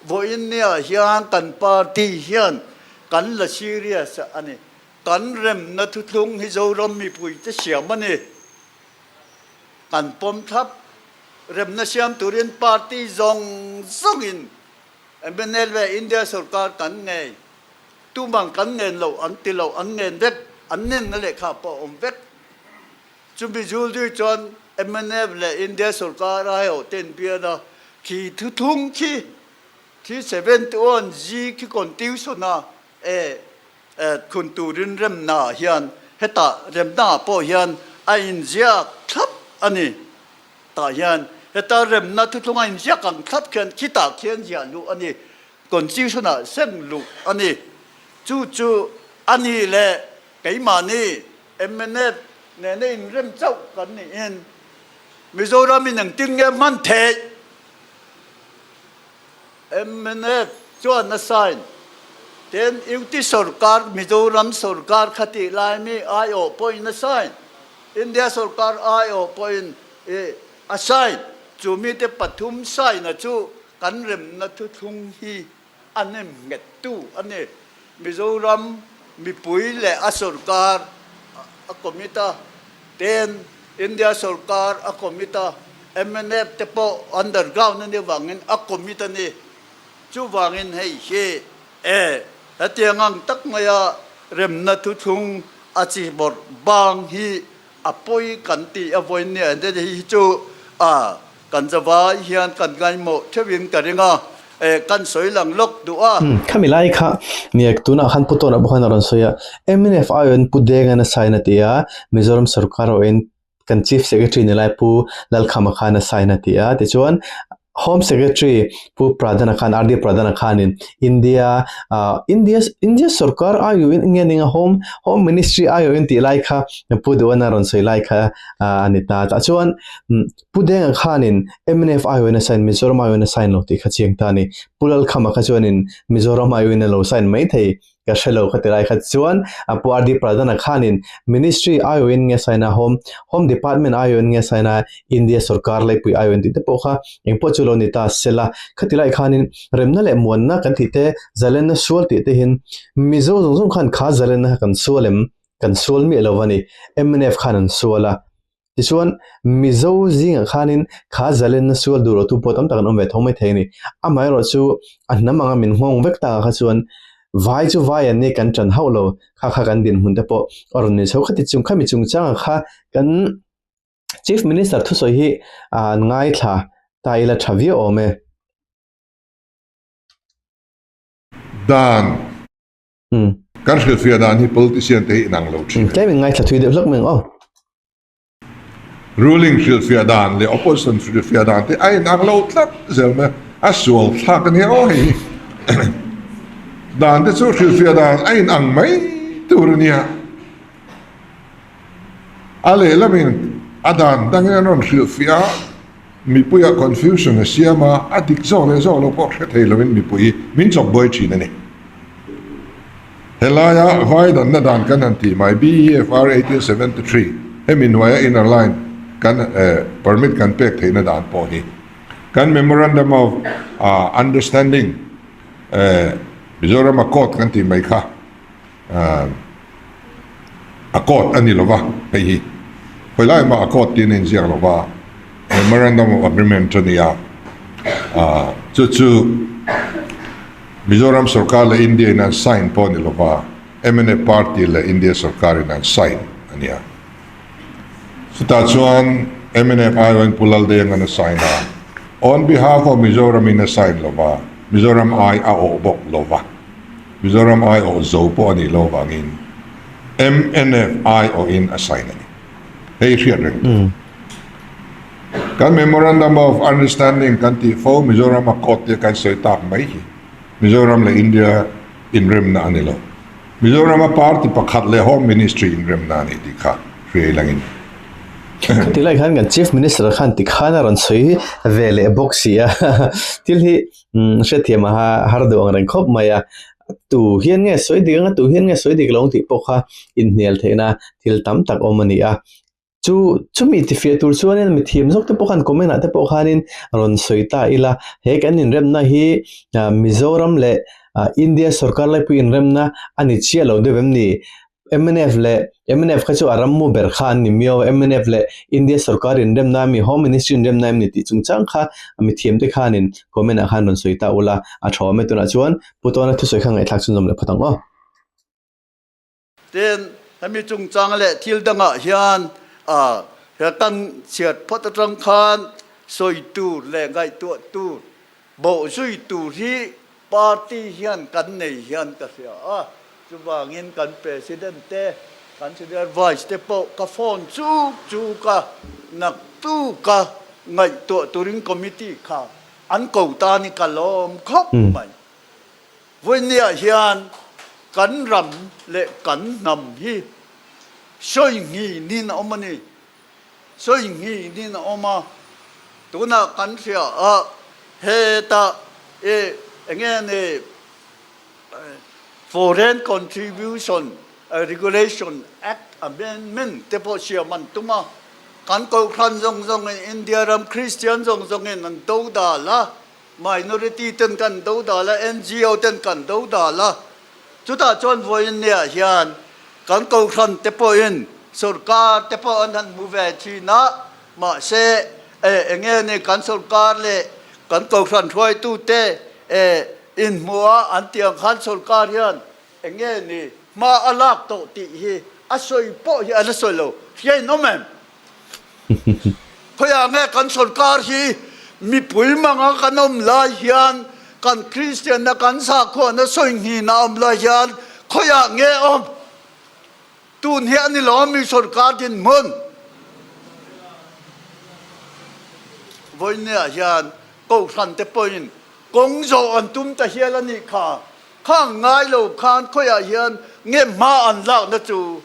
vawiin nia hian kan party hian kan la serious a ni. Kan remna thuthlung hi Zoram mipuite siam a ni. Kan pawm thlap. Remna siam turin party zawng zawngin mnl leh India sorkar kan ngei. Tumang kan ngen lo an ti lo, an ngen vek, an nenna lehkha pawh a awm vek. Chumi zul zui chuan mnf leh India sorkar aiawh te inbian a, khi thuthlung khi, khi 71 G khi constitution a e Khun turin remna hian hetah remna pawh hian a inziak thlap a ni. Tah hian heta remna thuthlung a inziak ang thlap khian khitah khian ziah luh a ni. Constitution ah sem luh a ni. Chu chu a ni leh keimahni mnf nena inrem chauh kan niin Mizoram in engtin nge hman theih? Mnf chuan a sign. Tin, UT sorkar, Mizoram sorkar kha tih lai mi aiawh pawhin a sign. India sorkar aiawh pawhin a sign. Chu mite pathum sign a chu kan remna thuthlung hi a nem nghettu a ni. Mizoram mipui leh a sorkar a commit a, tin India sorkar a commit a, mnf te pawh underground a nih avangin a commit a ni. Chuvangin hei hi e hetiang ang tak maia remna thuthlung a chi bawrh bang hi a pawi kan tih a vawiin nia ente hi chu a kan zavai hian kan ngaihmawh theuhin ka ring a, e kan sawi lang lawk duh a. Khami lai kha nia tunah khan Pu Tawna pawh khan a rawn sawi a, mnf aiawhin Pu Dengan a sign a ti a, Mizoram sorkar awhin kan Chief Secretary ni lai Pu Lalkhama khan a sign a ti a, tichuan Home Secretary Pu Pradhan-a khan RD Pradhan-a khanin India ah India India sorkar aiawhin nge ning a Home Home Ministry aiawhin tih lai kha Pu Duhana rawn sawi lai kha a ni ta. Tah chuan Pu Denga khanin mnf aiawhin a sign Mizoram aiawhin a sign lo tih kha chiang ta a ni. Pu Lalkhama kha chuanin Mizoram aiawhin a lo sign maithei. Ka hre lo ka ti lai kha chuan a Pu RD Pradhan-a khanin Ministry aiawhin nge sign a Home Home Department aiawhin nge sign a India sorkar laipui aiawhin tih te pawh kha eng pawh chu lo ni ta se la. Khati lai khanin remna leh muanna kan tih te zalenna sual tih te hin Mizo zawng zawng khan kha zalenna kha kan sual em? Kan sual miah lo a ni. Mnf khan an sual a. Tichuan, Mizo zingah khanin kha zalenna sual duh loh tu pawh tam tak an awm ve tho mai thei a ni. Amaherawhchu, a hnam anga min nghawng vek takah kha chuan vai chu vai an ni kan ṭan hauh lo, kha kha kan dinhmun te pawh a rawn ni chho. Khati chung khami chungchangah kha kan. Chief Minister thusawi hi an ngaithla ta ila tha viau awm e. Dan kan hrilhfiah dan hi politician te hi inang lo thin a ni. Tlem in ngaithla thui deuh hlawk mai ang aw. Ruling hrilhfiah dan leh opposition hrilhfiah dan te a inang lo tlat zel mai a, a sual thlak a nia aw hei hi. Dan te chu hrilhfiah dan a inang mai tur a nia. A lehlamin a dan dangin an rawn hrilhfiah a, mipuiah confusion a siam a, a dik zawk leh zawk lo pawh hre thei loin mipui min chawp buai thin a ni. Helaia vai danna dan kan han tih mai, BEFR 1873, hemi hnuaia inner line kan permit kan pek theihna dan pawh hi kan Memorandum of Understanding Mizoram Accord kan tih mai kha, A court a ni lo va, hei hi khawi lai mah a court tiin a inziak lo va, Memorandum of Agreement a ni a, chu chu Mizoram sorkar leh India in an sign pawh a ni lo va, mnf party leh India sorkar in an sign a ni a. Chutah chuan mnf aiawhin Pu Laldenga'n a sign a, on behalf of Mizoram in a sign lo va, Mizoram ai a awh bawk lo va. Mizoram aiawh zo pawh a nih loh vangin mnf aiawhin a sign a ni. Hei hriat reng tur. Kan Memorandum of Understanding kan tih fo Mizoram a court tia kan sawi tak mai hi Mizoram leh India inremna a ni lo. Mizoram a party pakhat leh Home Ministry inremna a ni tih kha hriai langin. Khati lai khan kan Chief Minister khan tikhan a rawn sawi ve leh bawk si a. Thil hi Hriatthiam a har duh ang reng khawp mai a, tu hian nge sawi dik anga tu hian nge sawi dik lo ang tih pawh kha inhnial theihna thil tam tak awm a ni a. Chu chumi tifiah tur chuanin mi thiam zawk te pawh khan comment ah te pawh khanin rawn sawi ta ila, he kan inremna hi Mizoram leh India sorkar laipui inremna a ni chiah lo deuh em ni? Mnf leh mnf kha chu a rammu ber kha an ni miau a, mnf leh India sorkar inremna ami Home Ministry inremna em ni tih chungchang kha mithiam te khanin comment ah khan rawn sawi ta ula a tha awm e tunah chuan Pu Tawna thusawi kha ngaihthlak chhunzawm leh phawt ang aw. Tin, hemi chungchang leh thil dangah hian he kan chhiat phawt atang khan sawi tur leh ngaihtuah tur Bawhzui tur hi party hian kan nei hian ka hria a, chuvangin kan President te, kan Senior Vice te pawh ka phone chuk chuk a, naktuk a ngaihtuah turin committee kha an ko ta ni ka lawm khawp mai. Vawinia hian kan ram leh kan hnam hi sawi nghinin a awm a ni. Sawi nghinin a awm a, tunah kan hria a, hetah i enge ni Foreign Contribution Regulation Act Amendment te pawh siam an tum a, kan Kohhran zawng zawngin India ram Kristian zawng zawngin an do dal a, minority ten kan do dal a, NGO ten kan do dal a, Chutah chuan vawiin niah hian kan Kohhran te pawhin sorkar te pawh an han hmu ve thin a, mahse eng nge ni kan sorkar leh kan Kohhran hruaitute inhmuh a an tih ang khan sorkar hian eng nge ni hma a lak tawh tih hi a sawi pawh hi a la sawi lo. Hria in awm em? Khawiah nge kan sorkar hi mipui manga kan awm lai hian kan Kristianna kan sakhuana sawinghina awm lai hian khawiah nge awm? Tun hi a ni lo mi sorkar dinhmun. Vawinia hian Kohhran te pawhin kawng zawh an tum ta hial a nih kha. Khang ngai lo khan khawiah hian nge hma an lakna chu?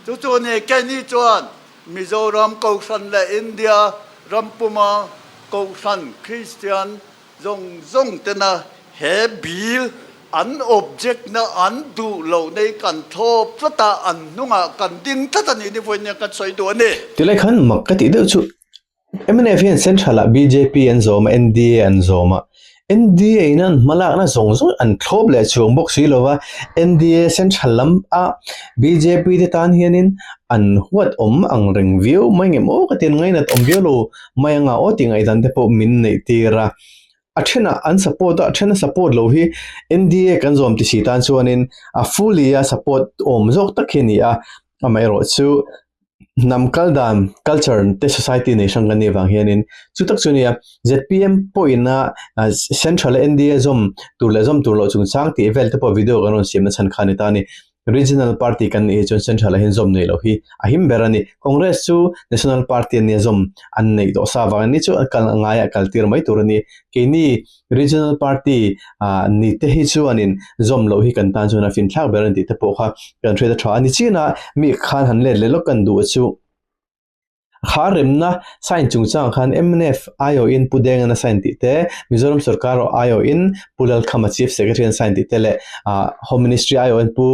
Chu chu ni Kenny chuan Mizoram Kohhran leh India ram puma Kohhran Kristian zawng zawng tena he bill an object na an duh loh nei kan thlawp tlat a, an hnungah kan ding tlat a nih ni vawiin hian kan sawi duh a ni. Tilai khan mak ka tih deuh chu Mnf hian Central ah bjp an zawm a, NDA an zawm a, NDA in an hmalakna zawng zawng an thlawp leh chuang bawk si lova, NDA Central lam a bjp te tan hianin an huat awm ang reng viau mai ngem aw ka ti an ngainat awm viau lo mai anga aw tih ngaihdan te pawh min neih tir a, a thenah an support a, a thena support lo hi NDA kan zawm ti si tan chuanin a fully a support awm zawk tak hi a ni a, amaherawhchu. Hnam kal dan, culture, te society nei hrang kan nih vang hianin chu tak chu nia zpm pawhin a central a NDA zawm tur leh zawm tur loh chungchang tih vel te pawh video kan rawn siam na chhan kha a ni ta a ni. Regional party kan nih hi chuan central ah hian zawm neih loh hi a him ber a ni. Congress chu national party an nia zawm an neih tawh sa vang ni chu a kal ngaiah kal tir mai tur a ni. Keini Regional party ah ni te hi chuanin zawm loh hi kan tan chuan a finthlak ber a ni tih te pawh kha kan hriat a tha a ni. Chin a mi khan han let leh lawk kan duh chu kha remna sign chungchangah khan mnf aiawhin Pu Dengan a sign tih te, Mizoram sorkar aiawhin Pu Lalkhama Chief Secretary an sign tih te leh ah Home Ministry aiawhin Pu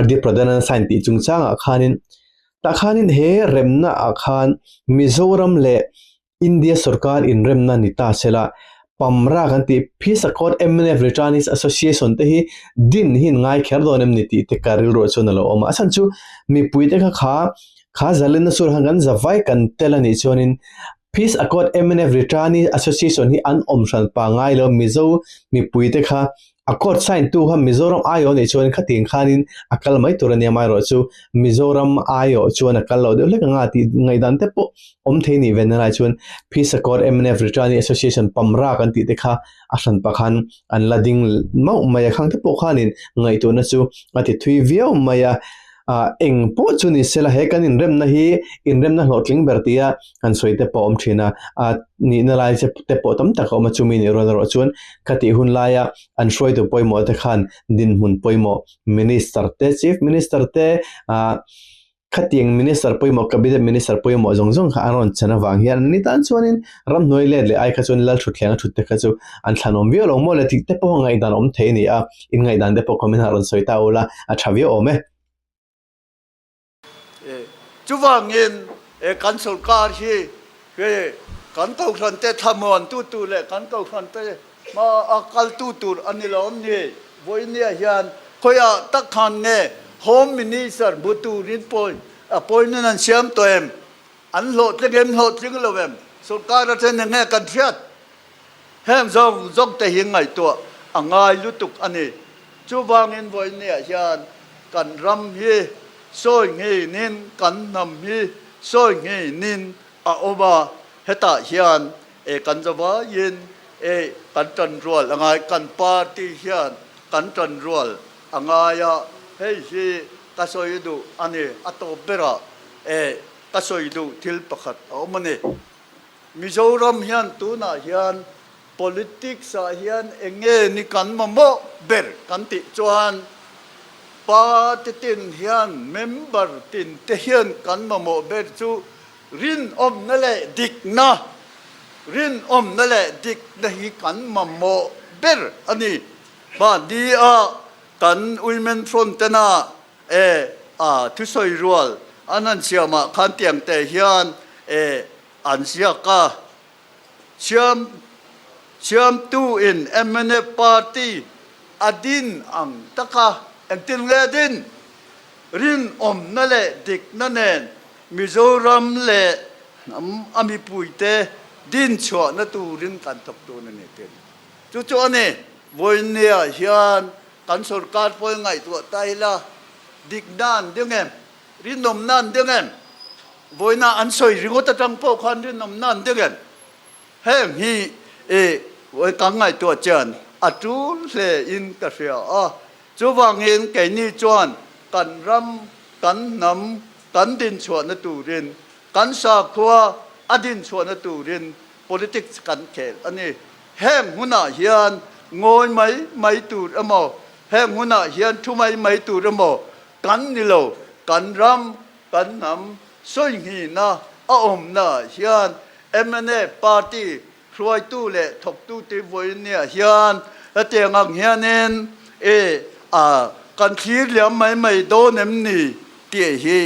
RD Pradhan an sign tih chungchangah khanin tah khanin he remna ah khan Mizoram leh India sorkar inremna ni ta se la, PAMRA kan tih Peace Accord mnf Returnees Association te hi din hi in ngai kher dawn em ni tih te ka rilruah chuan a lo awm a. A chhan chu mipui te kha kha kha zalenna sur khan kan zavai kan tel a nih chuanin Peace Accord mnf Returnees Association hi an awm hran pa ngai lo Mizo mipui te kha Accord sign tu kha Mizoram aiawh anih chuan khatiang khanin a kal mai tur a nia amaherawh chu Mizoram aiawh chuan a kal lo deuh hlek anga tih ngaihdan te pawh awm thei nih ve na lai chuan Peace Accord mnf Returning Association Pamra kan tih te kha a hran pa khan an la ding mauh mai a khang te pawh khanin ngaihtuahna chu a ti thui viau mai a. Ah eng pawh chu ni sela he kan inremna hi inremna hlawhtling ber tia han sawi te pawh a awm thin a, ah nihna lai che te pawh tam tak a awm a chumi nih rual erawh chuan khatih hun laia an hruaitu pawimawh te khan dinhmun pawimawh minister te chief minister te ah khatiang minister pawimawh cabinet minister pawimawh zawng zawng kha an rawn chan avang hian an ni tan chuanin ramhnuai let leh ai kha chuan lal thutthleng a thut te kha chu an thlanawm viau lo maw le tih te pawh ngaihdan awm thei a ni a. In ngaihdan te pawh comment ah rawn sawi ta ula, a tha viau awm e. Chuvangin kan sorkar hi kan kohhran te thlamuan tu tur leh kan kohhran te hma a kal tu tur a ni lo awm ni. Vawinia hian khawiah tak khan nge Home Minister hmu turin pawi appointment an siam tawh em? An hlawhtling em hlawhtling lo em? Sorkar atang eng nge kan hriat? Heng zawng zawng te hi ngaihtuah a ngai lutuk a ni. Chuvangin vawinia hian kan ram hi sawi ngheinin kan hnam hi sawi ngheinin a awm a, hetah hian e kan zavaiin e kan tanrual a ngai, kan party hian kan tanrual a ngai a, hei hi ka sawi duh a ni. A tawp berah e ka sawi duh thil pakhat a awm a ni. Mizoram hian tunah hian politics ah hian eng nge ni kan mamawh ber kan tih chuan party tin hian member tin te hian kan mamawh ber chu rinawmna leh dikna, rinawmna leh dikna hi kan mamawh ber a ni. Mahni a kan Women Front tena E, a thusawi rual an han siamah khan tiang te hian e an ziak a, siam siamtu in mnf party a din ang taka engtin nge a din? Rinawmna leh dikna nen Mizoram leh hnam a mipuite din chhuahna turin kan thawk tun a ni tih a ni. Chu chu a ni, vawinia hian Kan sorkar pawh ngaihtuah ta ila, dikna an ding em? Rinawmna an ding em? Vawiina an sawi ringawt atang pawh khan rinawmna an ding em? Heng hi i kan ngaihtuah chian a tul hle in ka hria a. Chuvangin keini chuan kan ram, kan hnam, kan dinchhuahna turin, kan sakhua a dinchhuahna turin politics kan khel a ni. Heng hunah hian ngawi mai mai tur emaw, heng hunah hian thu mai mai tur emaw kan ni lo. Kan ram, kan hnam sawinghina a awmnaah hian mnf party hruaitu leh thawktute vawinia hian hetiang ang hianin e a kan thlir liam mai mai dawn em ni tih hi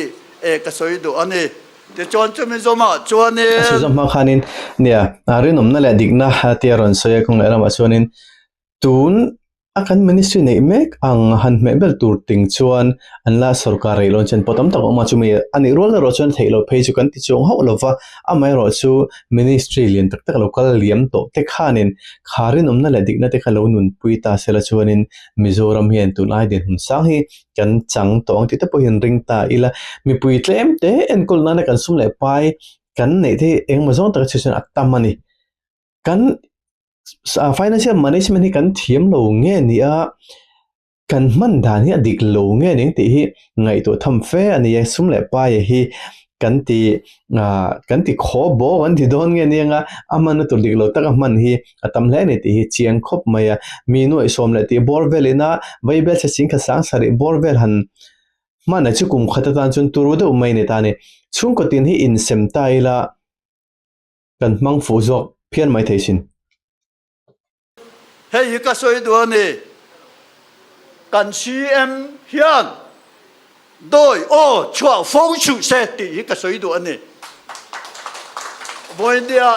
e ka sawi duh a ni. Tichuan chumi zawmah chuanin. A sawi zawm hma khanin nia rinawmna leh dikna tia rawn sawi a kawng leh lamah chuanin tun A kan ministry neih mek ang han hmeh bel tur ting chuan an la sorkar rei lawn chen pawh tam tak a awm a, chumi a nih rual erawh chuan theih loh phei chu kan ti chuang hauh lo va, amaherawh chu ministry lian tak tak lo kal liam tawh te khanin kha rinawmna leh dikna te kha lo nunpui ta sela chuanin Mizoram hian tunlai dinhmun sang hi kan chang tawh ang tih te pawhin ring ta ila, mipui tlem te enkawl nana kan sum leh pai kan neih te hi engemaw zawng taka chhui chuan a tam a ni. Kan financial management hi kan thiam lo nge ni a, kan hman dan hi a dik lo nge ni ang tih hi ngaihtuah tham fe a ni a, sum leh pai hi kan ti ah kan ti khaw bawk an ti dawn nge ni anga a hmanna tur dik lo taka hman hi a tam hle a ni tih hi chiang khawp mai a, mi nuaih sawm leh tih bawr vel ina vaibel chhe sing kha sang sarih bawr vel han hman a chu kum khat atan chuan turu deuh mai a ni ta a ni, chhungkaw tin hi insem ta ila. Kan hmang fuh zawk phian mai thei sin. Hei hi ka sawi duh a ni. Kan CM hian dawi aw chhuah fo suh se tih hi ka sawi duh a ni. Vawinia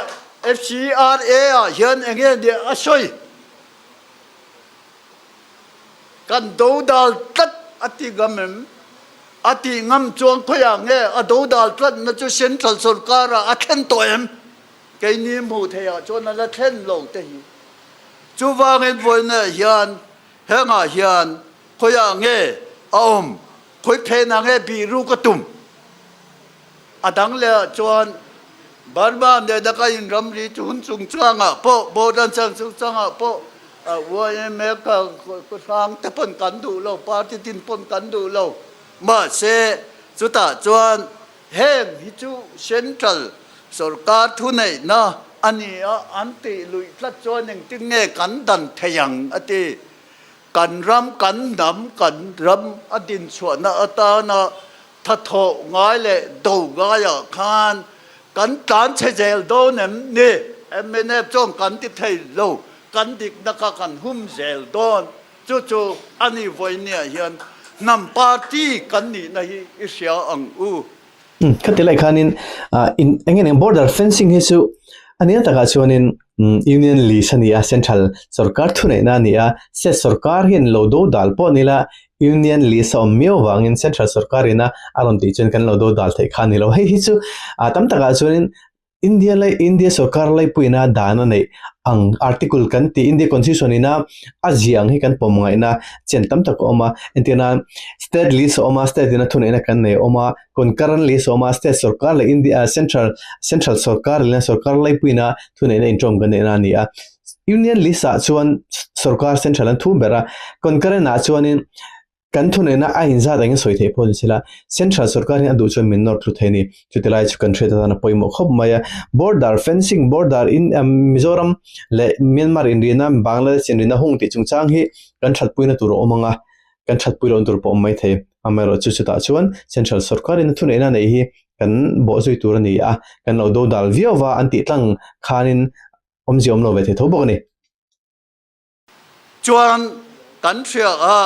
FCRA ah hian eng nge nia a sawi? Kan dodal tlat a ti ngam em? A tih ngam chuan khawiah nge a dodal tlatna chu Central sorkar-ah a thlen tawh em? Keini hmuh theihah chuan a la thlen lo te hi. Chuvangin vawiinah hian hengah hian khawiah nge a awm? Khawi phenah nge bihruk a tum? A dang lehah chuan Burma nena ka inramri chu hun chungchangah pawh, border chungchangah pawh YMA ka hrang te pawn kan duh lo, party tin pawn kan duh lo. Mahse, chutah chuan heng hi chu central sorkar thuneihna a ni a, an tih luih tlat chuan engtin nge kan dan thei ang a ti. Kan ram, kan hnam, kan ram a dinchhuahna atana thathawh ngai leh do ngaiah khan kan tlan chhe zel dawn em ni? Mnf chuan kan ti thei lo, kan dikna kha kan hum zel dawn. Chu chu a ni vawinia hian hnam party kan nihna hi i hria ang u. Khati lai khanin eng nge eng border fencing hi chu a nia takah chuanin Union list a ni a, Central sorkar thuneihna a ni a, State sorkar hian lo do dal pawh ni la Union list a awm miau vangin Central sorkar ina a rawn tih chuan kan lo do dal theih kha a ni lo. Hei hi chu tam takah chuanin India leh India sorkar laipuina dan a neih ang article kan tih India constitution ina a ziah ang hi kan pawm ngaihna chen tam tak a awm a, entirnan state list a awm a, state ina thuneihna kan nei a awm a, concurrent list a awm a, state sorkar leh India central central sorkar leh sorkar laipuina thuneihna inṭawm kan neihna a ni a. Union list ah chuan sorkar central an thu ber a, concurrent ah chuanin Kan thuneihna a inzat angin sawi theih pawh ni sela, Central sorkar hian a duh chuan min nawr thlu thei a ni. Chuti lai chu kan hriat atan a pawimawh khawp mai a. Border fencing, border in Mizoram leh Myanmar inrina, Bangladesh inrina hung tih chungchang hi kan thatpuina tur a awm ang a, kan thatpui lohna tur pawh a awm mai thei. Amaherawhchu chutah chuan Central sorkarin a thuneihna neih hi kan bawhzui tur a ni a, kan lo dodal viau va an tih tlang khanin awmzia awm lo ve thei tho bawk a ni. Chuan kan hria a,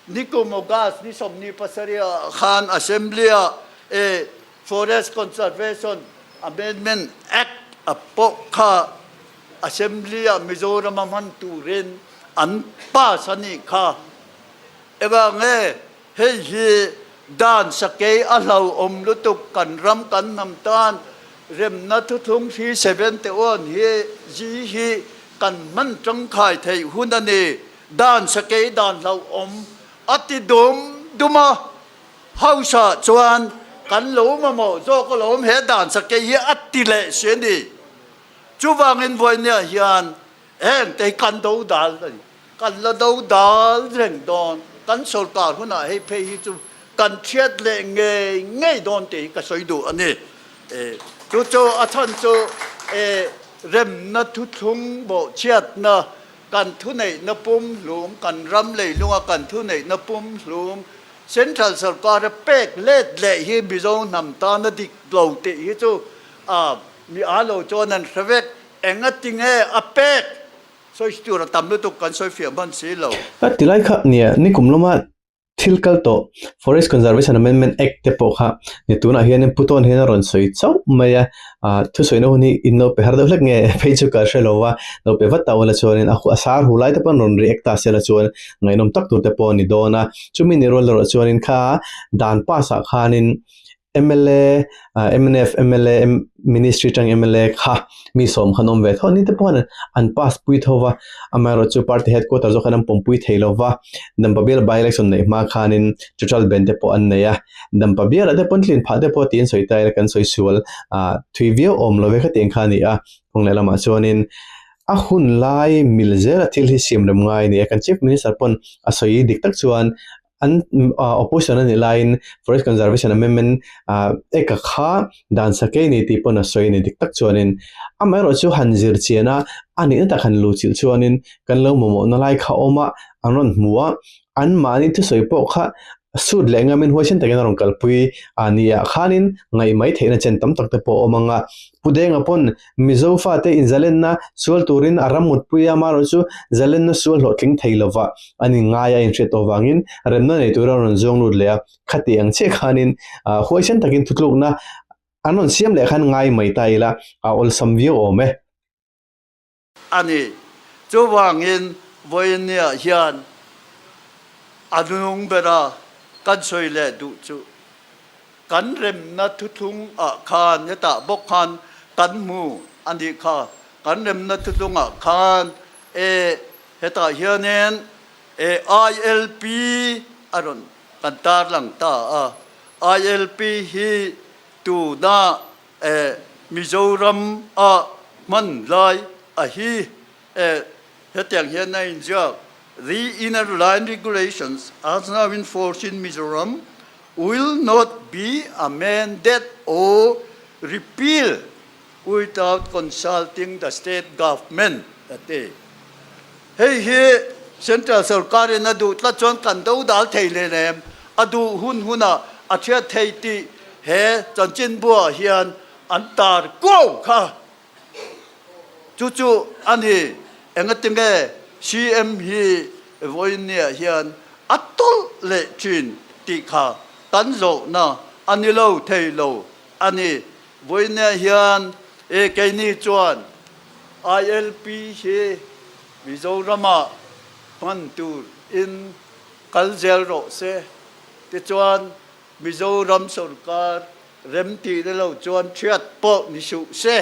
nikum August ni 27 ah khan Assembly ah e Forest Conservation Amendment Act a pawh kha Assembly ah Mizoram a hman turin an pass a nih kha. Engah nge hei hi dan sakei a hlauhawm lutuk kan ram kan hnam tan Remna thuthlung hri 71 hi zi hi kan hman tangkai theih hun a ni. Dan sakei dan hlauhawm a ti dum dum a, House ah chuan kan lo mamawh zawk alawm he dan sakei hi a ti leh si a ni. Chuvangin vawinia hian heng te hi kan do dal a ni. Kan la do dal reng dawn. Kan sorkar hunah hei phei hi chu kan thiat leh ngei ngei dawn tih hi ka sawi duh a ni. Chu chu a chhan chu remna thuthlung bawhchhiatna, kan thuneihna pumhlum, kan ram leilunga kan thuneihna pumhlum, Central sorkar a pek let leh hi Mizo hnam tana dik lo tih hi chu mi a lo chuan an hre vek. Engatinge a pek? Sawi tur a tam lutuk kan sawi fiah hman si lo. Ka ti lai kha nia, nikum lama. Thil kal tawh Forest Conservation Amendment Act te pawh kha ni tunah hianin Pu Tawn hian a rawn sawi chauh mai a, ah thusawina hun hi in lo pe har deuh hlek nge phei chu ka hre lo va, lo pe vat ta ula chuanin a a sar hu lai te pawh an rawn react ta sela chuan ngaihnawm tak tur te pawh a ni dawn a, chumi ni rual erawh chuanin kha dan pass ah khanin mla mnf mla ministry atang mla kha mi sawm khan awm ve tho ni te pawh hian an pass pui tho va amaherawhchu party headquarter zawk hian an pawmpui thei lo va Dampa bial by election neih hma khanin total ban te pawh an nei a Dampa bial ah te pawn tlin phah te pawh tiin sawi ta ila kan sawi sual ah thui viau awm lo ve khatiang kha a ni a kawng leh lamah chuanin a hun lai mil zela thil hi siam rem ngai a ni a kan chief minister pawn a sawi dik tak chuan an opposition a nih laiin forest conservation amendment ah eka kha dan sakei a ni tih pawn a sawi a ni dik tak chuanin amaherawh chu han zir chian a a nihna tak han luh chilh chuanin kan lo mamawhna lai kha a awm a an rawn hmu a anmahni thusawi pawh kha sut leh ngamin huaisen takin a rawn kalpui a ni ah khanin ngaih mai theihna chen tam tak te pawh a awm ang a Pu Denga pawn Mizo fate inzalenna sual turin a ram mutpui a, amaherawhchu zalenna sual hlawhtling thei lova an inngai a inhriat tawh vangin remna nei tura rawn zawng lut leh a, khati ang chiah khanin huaisen takin thutlukna an rawn siam leh khan ngai mai ta ila a awlsam viau awm e. A ni. Chuvangin vawinia hian a nung bera kan sawi leh duh chu kan remna thuthlung ah khan hetah bawk khan kan hmu a nih kha. Kan remna thuthlung ah khan e hetah hianin e ILP a rawn kan tarlang ta a. ILP hi tuna e Mizoram ah hman lai a hi e hetiang hian a inziak, The Inner Line Regulations as now in force in Mizoram will not be amended or repealed without consulting the state government a ti. Hei hi Central sorkarin a duh tlat chuan kan do dal thei hle lem, a duh hun hunah a thiat thei tih he chanchinbuah hian an tar kuau kha. Chu chu a ni, engatinge CM hi vawiinniah hian a tawlh leh thin tih kha kan zawhna a ni lo thei lo a ni. Vawiinniah hian e keini chuan ILP hi Mizoramah hman tur in kal zel rawh se. Tichuan Mizoram sorkar remtih na lo chuan thiat pawh ni suh se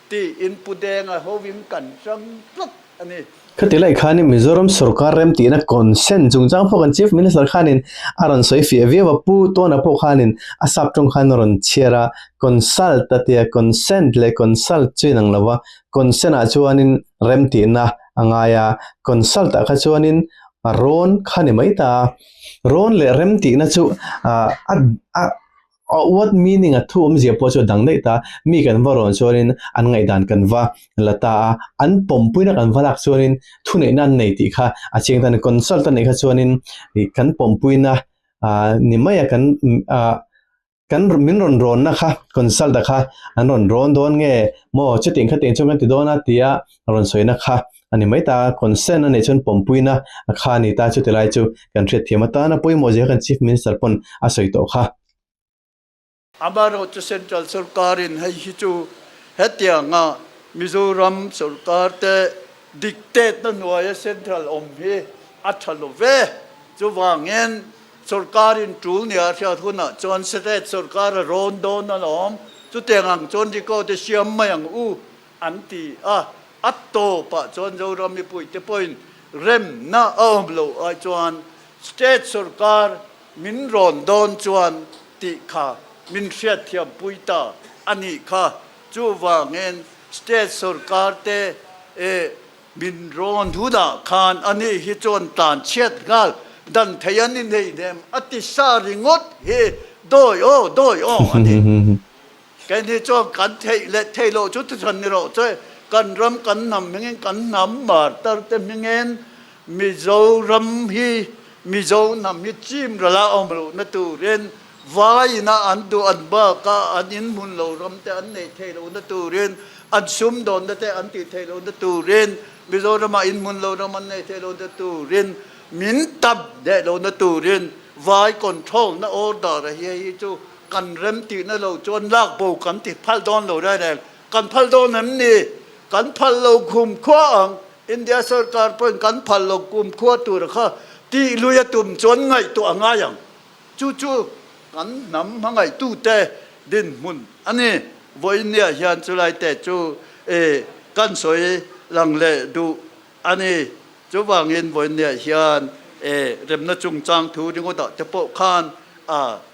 tiin Pu Denga hovin kan hrang tlat a ni. Khati lai khanin Mizoram sorkar remtihna consent chungchang pawh kan Chief Minister khanin a rawn sawi fiah viau a, Pu Tawna pawh khanin a sap tawng khan a rawn chhiar a, consult a tia, consent leh consult chu inang lo va, consent ah chuanin remtihna a ngai a, consult ah kha chuanin rawn kha ni mai ta a, rawn leh remtihna chu ah a A what meaning a thu awmzia pawh chu a dang daih ta, mi kan va rawn chuanin an ngaihdan kan va la ta a, an pawmpuina kan va lak chuanin thuneihna an nei tih kha a chiang ta a ni. Consult a neih kha chuanin ih kan pawmpuina ah ni mai a kan ah kan min rawn rawnna kha consult a kha an rawn rawn dawn nge maw chutiang khatiang chuan kan ti dawn a tia rawn sawina kha a ni mai ta, consent a neih chuan pawmpuina a kha a ni ta, chuti lai chu kan hriatthiam atana pawimawh zia kan Chief Minister pawn a sawi tawh kha. Amaherawhchu Central sorkarin hei hi chu hetianga Mizoram sorkar te dictate na hnuaia Central awm hi a tha lo ve, chuvangin sorkarin tul nia a hriat hunah chuan State sorkar a rawn dawn alawm, chutiang ang chuan record i siam mai ang u an ti a, a tawpah chuan Zoram mipuite pawhin remna a awm loh ai chuan state sorkar min rawn dawn chuan tih kha min hriatthiampui ta a nih kha. Chuvangin state sorkar te min rawn hunah khan a ni hi chuan tlan chhiat nghal dan thei a ni hleihnem a ti sa ringawt hi dawi aw dawi aw a ni. Keini chuan kan theih leh theih loh chu thuchhan ni rawh che, kan ram kan hnam hmingin kan hnam martar te hmingin Mizoram hi Mizo hnam hi chim rala awm lohna turin vaiina an duh an baka an inhmun lo ram te an neih theih lohna turin an sumdawnna te an tih theih lohna turin Mizorama inhmun lo ram an neih theih lohna turin min tam leh lohna turin. Vai control na order a hi hei chu kan rem tihna lo chuan lak bo kan ti phal dawn lo reng reng. Kan phal dawn em ni? Kan phal lo khum khua ang. India sorkar pawhin kan phal lo kum khua tur kha tih lui a tum chuan ngaihtuah a ngai ang. Chu chu kan hnam hmangaihtute dinhmun a ni. Vawinia hian chulai te chu kan sawi lang leh duh a ni. Chuvangin vawinia hian remna chungchang thu ringawtah te pawh khan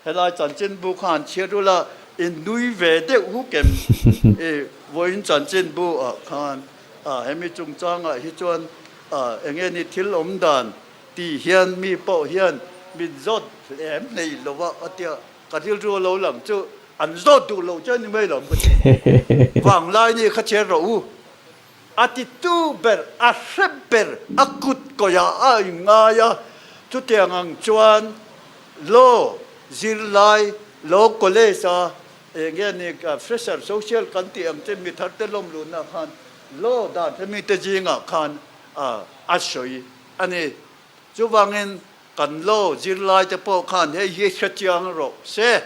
helai chanchinbu kha han chhiat ula in nui ve deuh huk em? Vawiin chanchinbu ah khan hemi chungchangah hi chuan enge ni thil awm dan Ti hian mi pawh hian min zawt hlem nei lo a, a tia ka rilru a lo lang chu an zawt duh lo che a ni mai lo ka ti. Vanglai ni kha chher rawh u. A ti tu ber, a hre ber, a kut kawihah a inngai a, chutiang ang chuan law zirlai, law college a eng nge ni fresher social kan tih ang che mi thar te lawm luhna khan law dan hemi te zingah khan a sawi. a ni. Chuvangin kan law zirlaite pawh khan hei hi hrechiang rawh se.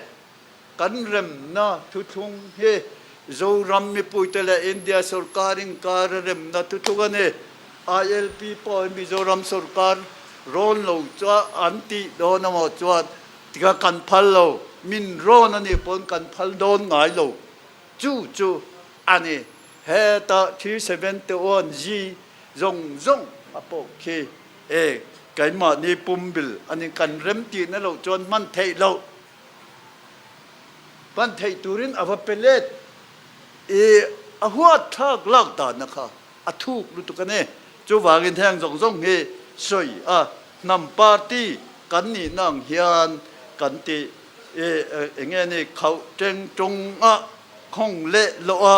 Kan remna thuthlung hi Zoram mipuite leh India sorkar inkar a remna thuthlung a ni. ILP pawh hi Mizoram sorkar rawn lo chuan an tih dawn emaw chuan tikha kan phal lo, min rawn a nih pawn kan phal dawn ngai lo. Chu chu a ni. Heta 371 G zawng zawng a pawh khi e keimahni pumbil a ni kan rem tihna loh chuan hman theih loh hman theih turin a va pe let i a huat thlak lak danna kha a thuk lutuk a ni. Chuvangin heng zawng zawng hi sawi a hnam party kan nihna ang hian kan ti i enge ni khauh teng tung a Khawng leh loh a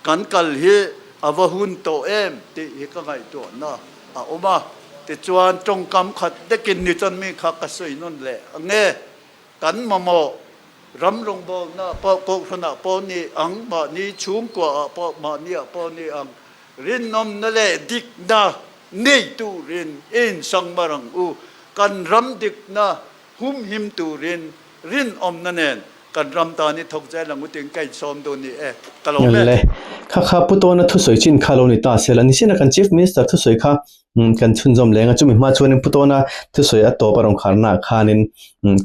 kan kal hi a va hun tawh em tih hi ka ngaihtuahna a awm a. Tichuan tawngkam khat dekin ni chuan mi kha ka sawi nawn leh ang e. Kan mamawh ram rawngbawlna pawh kohhranah pawh ni ang, mahni chhungkuaah pawh mahniah pawh ni ang, rinawmna leh dikna nei turin insangmar ang u. Kan ram dikna humhim turin rinawmna nen Kan ram tan i thawk zel ang u tiin ka insawm dun ni e, ka lo ve. Le, kha kha Pu Tawna thusawi chin kha lo ni ta sela, nichina kan Chief Minister thusawi kha kan chhunzawm leng a, chumi hma chuanin Pu Tawna thusawi a tawp a rawn kharna ah khanin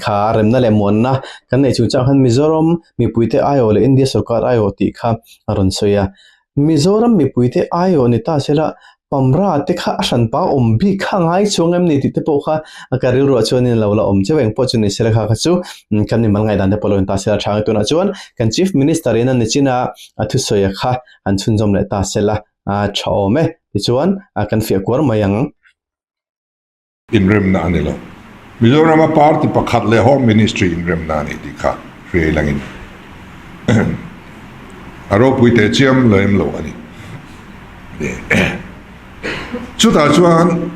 kha remna leh muanna kan neih chungchang khan Mizoram mipuite aiawh leh India sorkar aiawh tih kha a rawn sawi a. Mizoram mipuite aiawh ni ta sela, Pamra te kha a hranpa awm bik kha ngai chuang em ni tih te pawh kha ka rilruah chuanin lo la awm cheu eng pawh chu ni sela kha kha chu kan mimal ngaihdan te pawh lo in ta sela tha ang tunah chuan kan Chief Minister in a nichin a a thusawi a kha an chhunzawm leh ta sela a tha awm e tichuan kan fiah kuar mai ang. Inremna a ni lo. Mizorama party pakhat leh Home Ministry inremna a ni tih kha hriai langin a ropui teh chiam lem lo a ni. Chutah chuan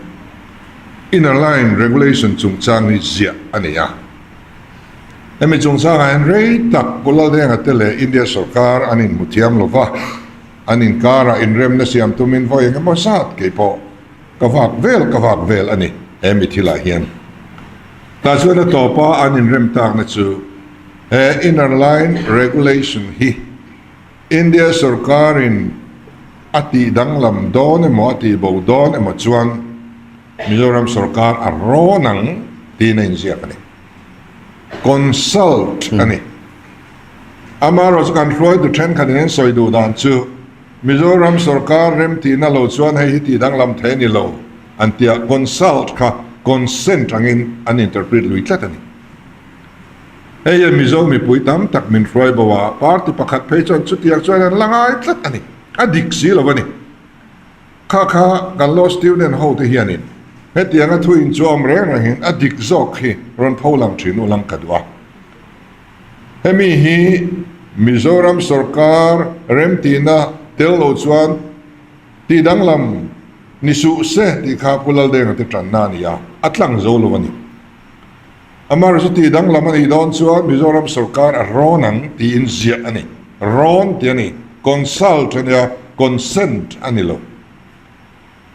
Inner Line Regulation chungchang hi ziah a ni a. Hemi chungchangah hian rei tak Pu Laldenga te leh India sorkar an inhmu thiam lo va, an inkarah inremna siam tumin vawi engemaw zat keipawh Ka vak vel ka vak vel a ni he mi thilah hian. Tah chuan a tawpa an inrem takna chu he Inner Line Regulation hi India sorkarin a tih danglam dawn emaw a tih bo dawn emaw chuan Mizoram sorkar a rawn ang tiin a inziak a ni. Consult a ni. Amaherawhchu kan hruaitu thenkhatin an sawi duh dan chu Mizoram sorkar remtihna lo chuan hei hi tih danglam thei a ni lo an ti a, consult kha consent angin an interpret lui tlat a ni. Hei hian Mizo mipui tam tak min hruai bo a, party pakhat phei chuan chutiang chuan an la ngai tlat a ni, a dik si lo a ni. Kha kha kan law student ho te hianin hetianga thu inchuam reng rengin a dik zawk hi rawn pho lang thin u lang ka duh a. Hemi hi Mizoram sorkar remtihna tel lo chuan tih danglam ni suh se tih kha Pu Laldenga te tanna a ni a, a tlang zo lo a ni. Amaherawhchu tih danglam a nih dawn chuan Mizoram sorkar a rawn ang tiin ziah a ni. Rawn tih a ni, consult a nia, consent a ni lo.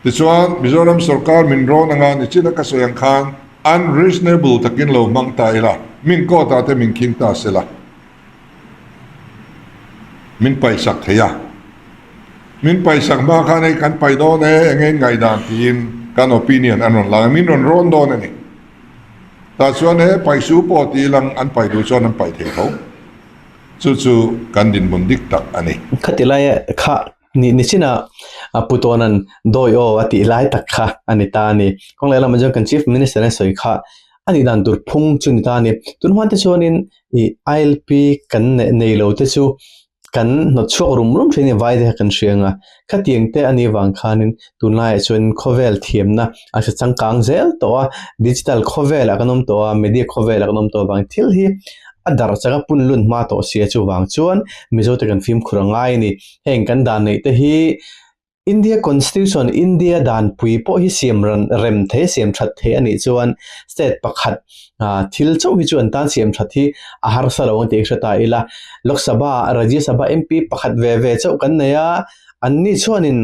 Tichuan Mizoram sorkar min rawn anga nichina ka sawi ang khan. Unreasonable takin lo hmang ta ila, min court ah te min khing ta sela, min paihsak thei a. Min paihsak hma khan hei kan paih dawn e, eng nge ngaihdan tiin kan opinion an rawn lak a, min rawn rawn dawn a ni. Tah chuan he paih su pawh ti ilang an paih duh chuan an paih thei tho. Chu chu kan dinhmun dik tak a ni. Khati laia kha Ni ni chinah a pu Tawna'n dawi aw a tih lai tak kha a ni ta a ni. Kawng leh lamah chuan kan Chief Minister a sawi kha a nih dan tur phung chu ni ta a ni. Tun hma te chuanin ih ILP kan nei lo te chu kan hnawt chhuak rum rum thin a ni vai te kha kan hria ang a. Khatiang te a nih vang khanin tunlaiah chuan khawvel thiamna a hre changkang zel tawh a, digital khawvelah kan awm tawh a, media khawvelah kan awm tawh avang thil hi a darh chak a pun lun hma tawh sia chuvang chuan Mizo te kan fimkhur a ngai a ni. Heng kan dan neih te hi India Constitution, India danpui pawh hi siam ran rem thei siam that thei a nih chuan state pakhat thil chauh hi chu an tan siam that hi a harsa lo ang tih hre ta ila. Lok Sabha, Rajya Sabha MP pakhat ve ve chauh kan nei a, anni chuanin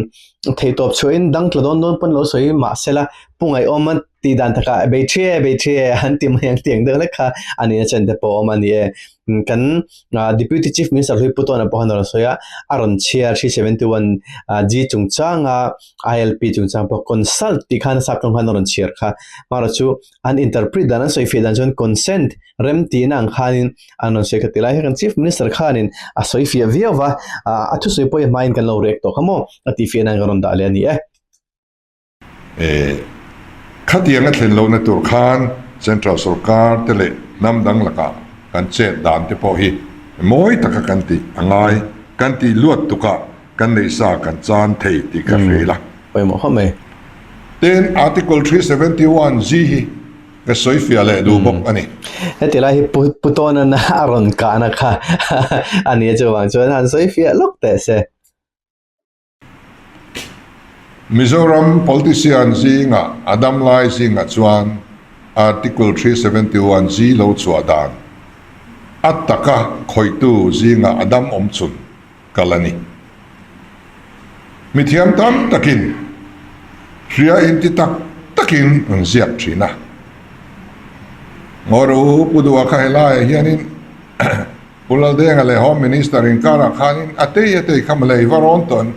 theihtawp chhuahin dang tla dawn dawn pawn lo sawi mahsela pu ngaihawm a tih dan takah bei thi e bei thi e an ti mai ang tih ang deuh hlek kha a nihna chen te pawh a awm a ni e. Kan Deputy Chief Minister hlui Pu Tawna pawh khan a rawn sawi a, a rawn chhiar 371 G chungchanga ILP chungchang pawh consult tih khan a sap tawng khan a rawn chhiar kha. Amaherawhchu chu an interpret dan an sawi fiah dan chuan consent rem tihna ang khanin an rawn sawi kha ti lai hi kan Chief Minister khanin a sawi fiah viau va, a thusawi pawh hi hmain kan lo react tawh kha maw a tih fiahna an rawn dah leh a ni e. E, khatiang a thlen lohna tur khan Central Sorkar te leh hnam dang lakah kan chet dan te pawh hi mawi taka kan tih a ngai, kan tih luat tukah kan neih sa kan chan thei tih ka hre ila. Pawimawh khawp mai. Tin, Article 371 G hi ka sawi fiah leh duh bawk a ni. Heti lai hi Pu Tawnan a rawn kahna kha a nia chuvang chuan han sawi fiah lawk teh se. Mizoram politician zingah a damlai zingah chuan Article 371 G lo chhuah dan a taka khawihtu zingah a dam awm chhun kal a ni. Mithiam tam takin hria inti tak takin an ziak thin a. Ngaw ro Pu Duha kha helaiah hianin Pu Laldenga leh Home Minister inkarah khanin a tei a tei kha mawle i va rawn tawh em?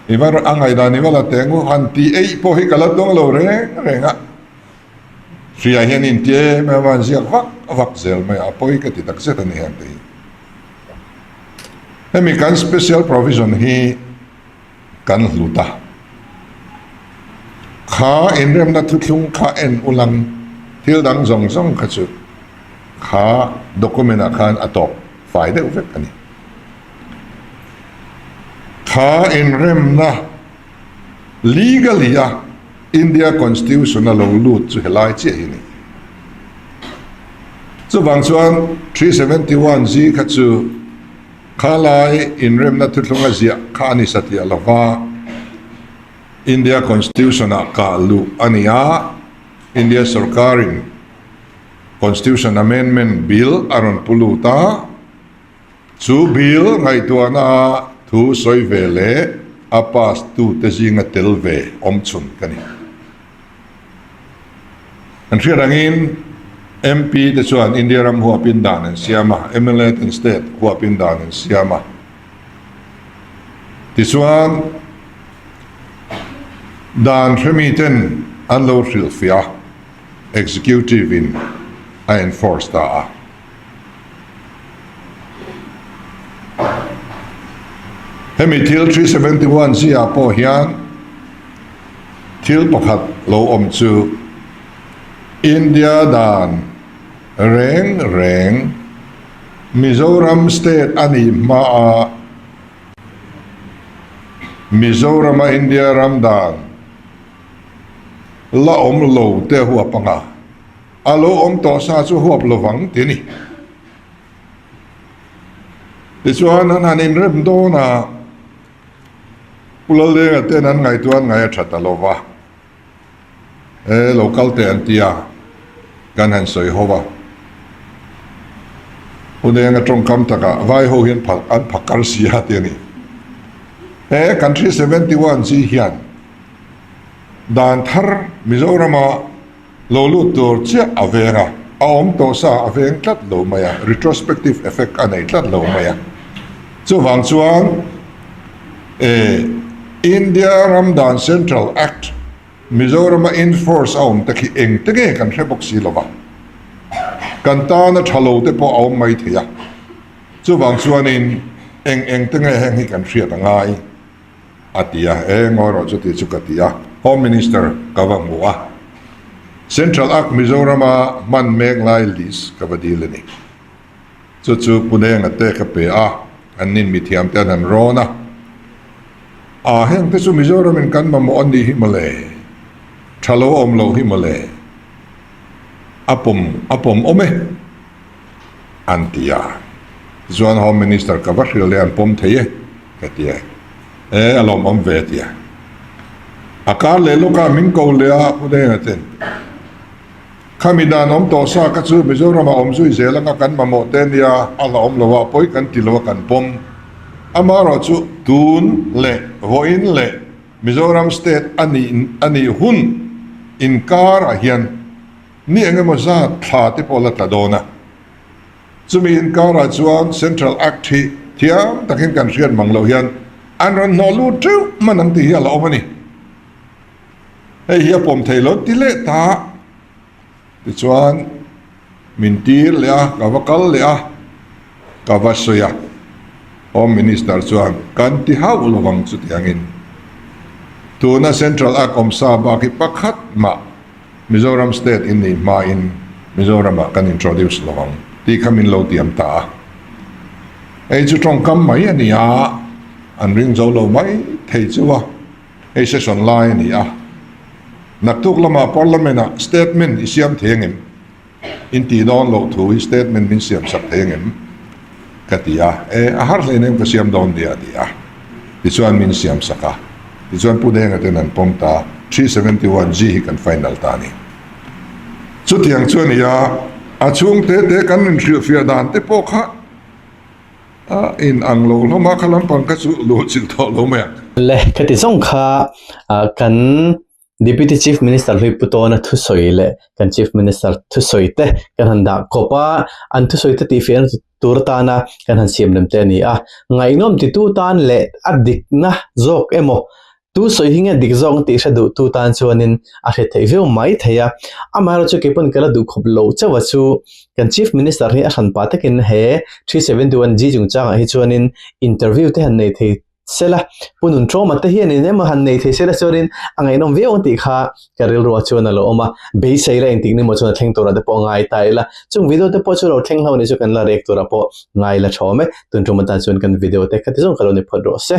I va a ngaihdan i va la teh ngu han tih eih pawh hi ka la dawng lo reng reng a. Hria hian inti em em a, an ziak vak vak zel mai a, a pawi ka ti takzet a ni heng te hi. Hemi kan special provision hi kan hlut a. Kha inremna thuthlung kha en ulang thil dang zawng zawng kha chu kha document ah khan a tawp fai deuh vek a ni. Kha inremna legally a India Constitution a lo lut chu helai chiah hi a ni. Chuvang chuan 371 G kha chu Kha lai inremna thuthlung a ziah kha a ni satliah lo va, India Constitution ah kah luh a ni a, India sorkarin Constitution Amendment Bill a rawn pu lut a, chu bill ngaihtuahna a thu sawi ve leh a pass tute zinga tel ve awmchhun ka ni. An hriat angin MP te chuan India ram huapin dan an siam a, mla ten state huapin dan an siam a. Tichuan dan hremi ten an lo hrilhfiah a, executive in a enforce ta a. Hemi thil 371 ziah pawh hian thil pakhat lo awm chu India dan reng reng Mizoram state a nih hmaa Mizorama India ram dan la awm lo te huap anga A lo awm tawh sa chu huap lovang ti a ni. Tichuan an han inrem dawn a, Pu Laldenga ten an ngaihtuah an ngaih a tha ta lova, E lo kal teh an ti a, kan han sawi ho va. Pu Denga tawngkam takah vai ho hian an phakar si a ti a ni. He kan 371 chi hian dan thar Mizorama. Lo lut tur chiah a veng a, a awm tawh sa a veng tlat lo mai a, retrospective effect a nei tlat lo mai a. Chuvang chuan e India ram dan Central Act Mizorama enforce a awm te khi eng te nge kan hre bawk si lo va, kan tana tha lo te pawh a awm mai thei a. Chuvang chuanin eng eng te nge heng hi kan hriat a ngai. A ti a, e ngawi rawh chuti chu ka ti a, Home Minister ka va hmu a, Central Act Mizorama hman mek lai list ka va dil a ni. Chu chu Punenga te ka pe a, an nin mithiam te an han rawn a, a heng te chu Mizoramin kan mamawh a nih hi mawle, tha lo awm loh hi mawle, a pawm a pawm awm e an ti a, tichuan Home Minister ka va hrilh leh an pawm thei e. Ka ti a, E, a lawmawm ve a ti a. A kar leh lawkah min ko leh a, Pu Denga ten, Khami dan awm tawh sa kha chu Mizoramah awm zui zel anga kan mamawh te nia, a la awm lo a, pawi kan ti lo a kan pawm. Amaherawh chu tun leh vawiin leh Mizoram state a nih a nih hun inkarah hian ni engemaw zat thla te pawh la tla dawn a. Chumi inkarah chuan Central Act hi thiam takin kan hriat mang loh hian an rawn hnawh lut teuh hman ang tih hi a la awm a ni. Hei hi a pawm thei lo ti leh ta. Tichuan min tir leh a, ka va kal leh a, ka va sawi a. Home Minister chuan kan ti hauh lovang chutiangin tuna Central Act awmsa bak hi pakhat mah Mizoram state in nih hmain Mizoramah kan introduce lo ang tih kha min lo tiam ta a. Hei chu tawngkam mai a ni a, an ring zo lo mai thei chu a, hei session lai a ni a. Naktuk lamah Parliament ah statement i siam thei angem? In tih dawn loh thu hi statement min siam sak thei angem? Ka ti a, e a har hleinem ka siam dawn nia a ti a, tichuan min siam sak a, tichuan Pu Denga ten an pawm ta, 371 G hi kan final ta a ni. Chutiang chu a ni a, a chhung te te kan inhrilhfiah dan te pawh kha a in ang lo hlawm a, kha lampang kha chu luhchilh tawh lo mai ang. Le, khati zawng kha kan Deputy Chief Minister hlui Pu Tawna thusawi leh kan Chief Minister thusawi te kan han dah kawp a, an thusawi te tihfiahna tur atana kan han siam rem te a ni a. Ngaihnawm titu tan leh a dikna zawk emaw tu sawi hi nge dik zawk tih hre duhtu tan chuanin a hre theih viau mai thei a. Amaherawhchu keipawn ka la duh khawp loh chauh a chu kan Chief Minister hi a hranpa takin he 371G chungchangah hi chuanin interview te han nei thei Sela, Pu Nunṭawma te hianin emaw han nei thei sela chuanin a ngaihnawm viau ang tih kha ka rilruah chuan a lo awm a, beisei la engtik ni maw chuan a thleng turah te pawh ngai ta ila, chung video te pawh chu lo thleng hlo ni chu kan la rek turah pawh ngai la ṭhawm e, tun ṭum atan chuan kan video te kha ti zawng ka lo ni phawt rawh se.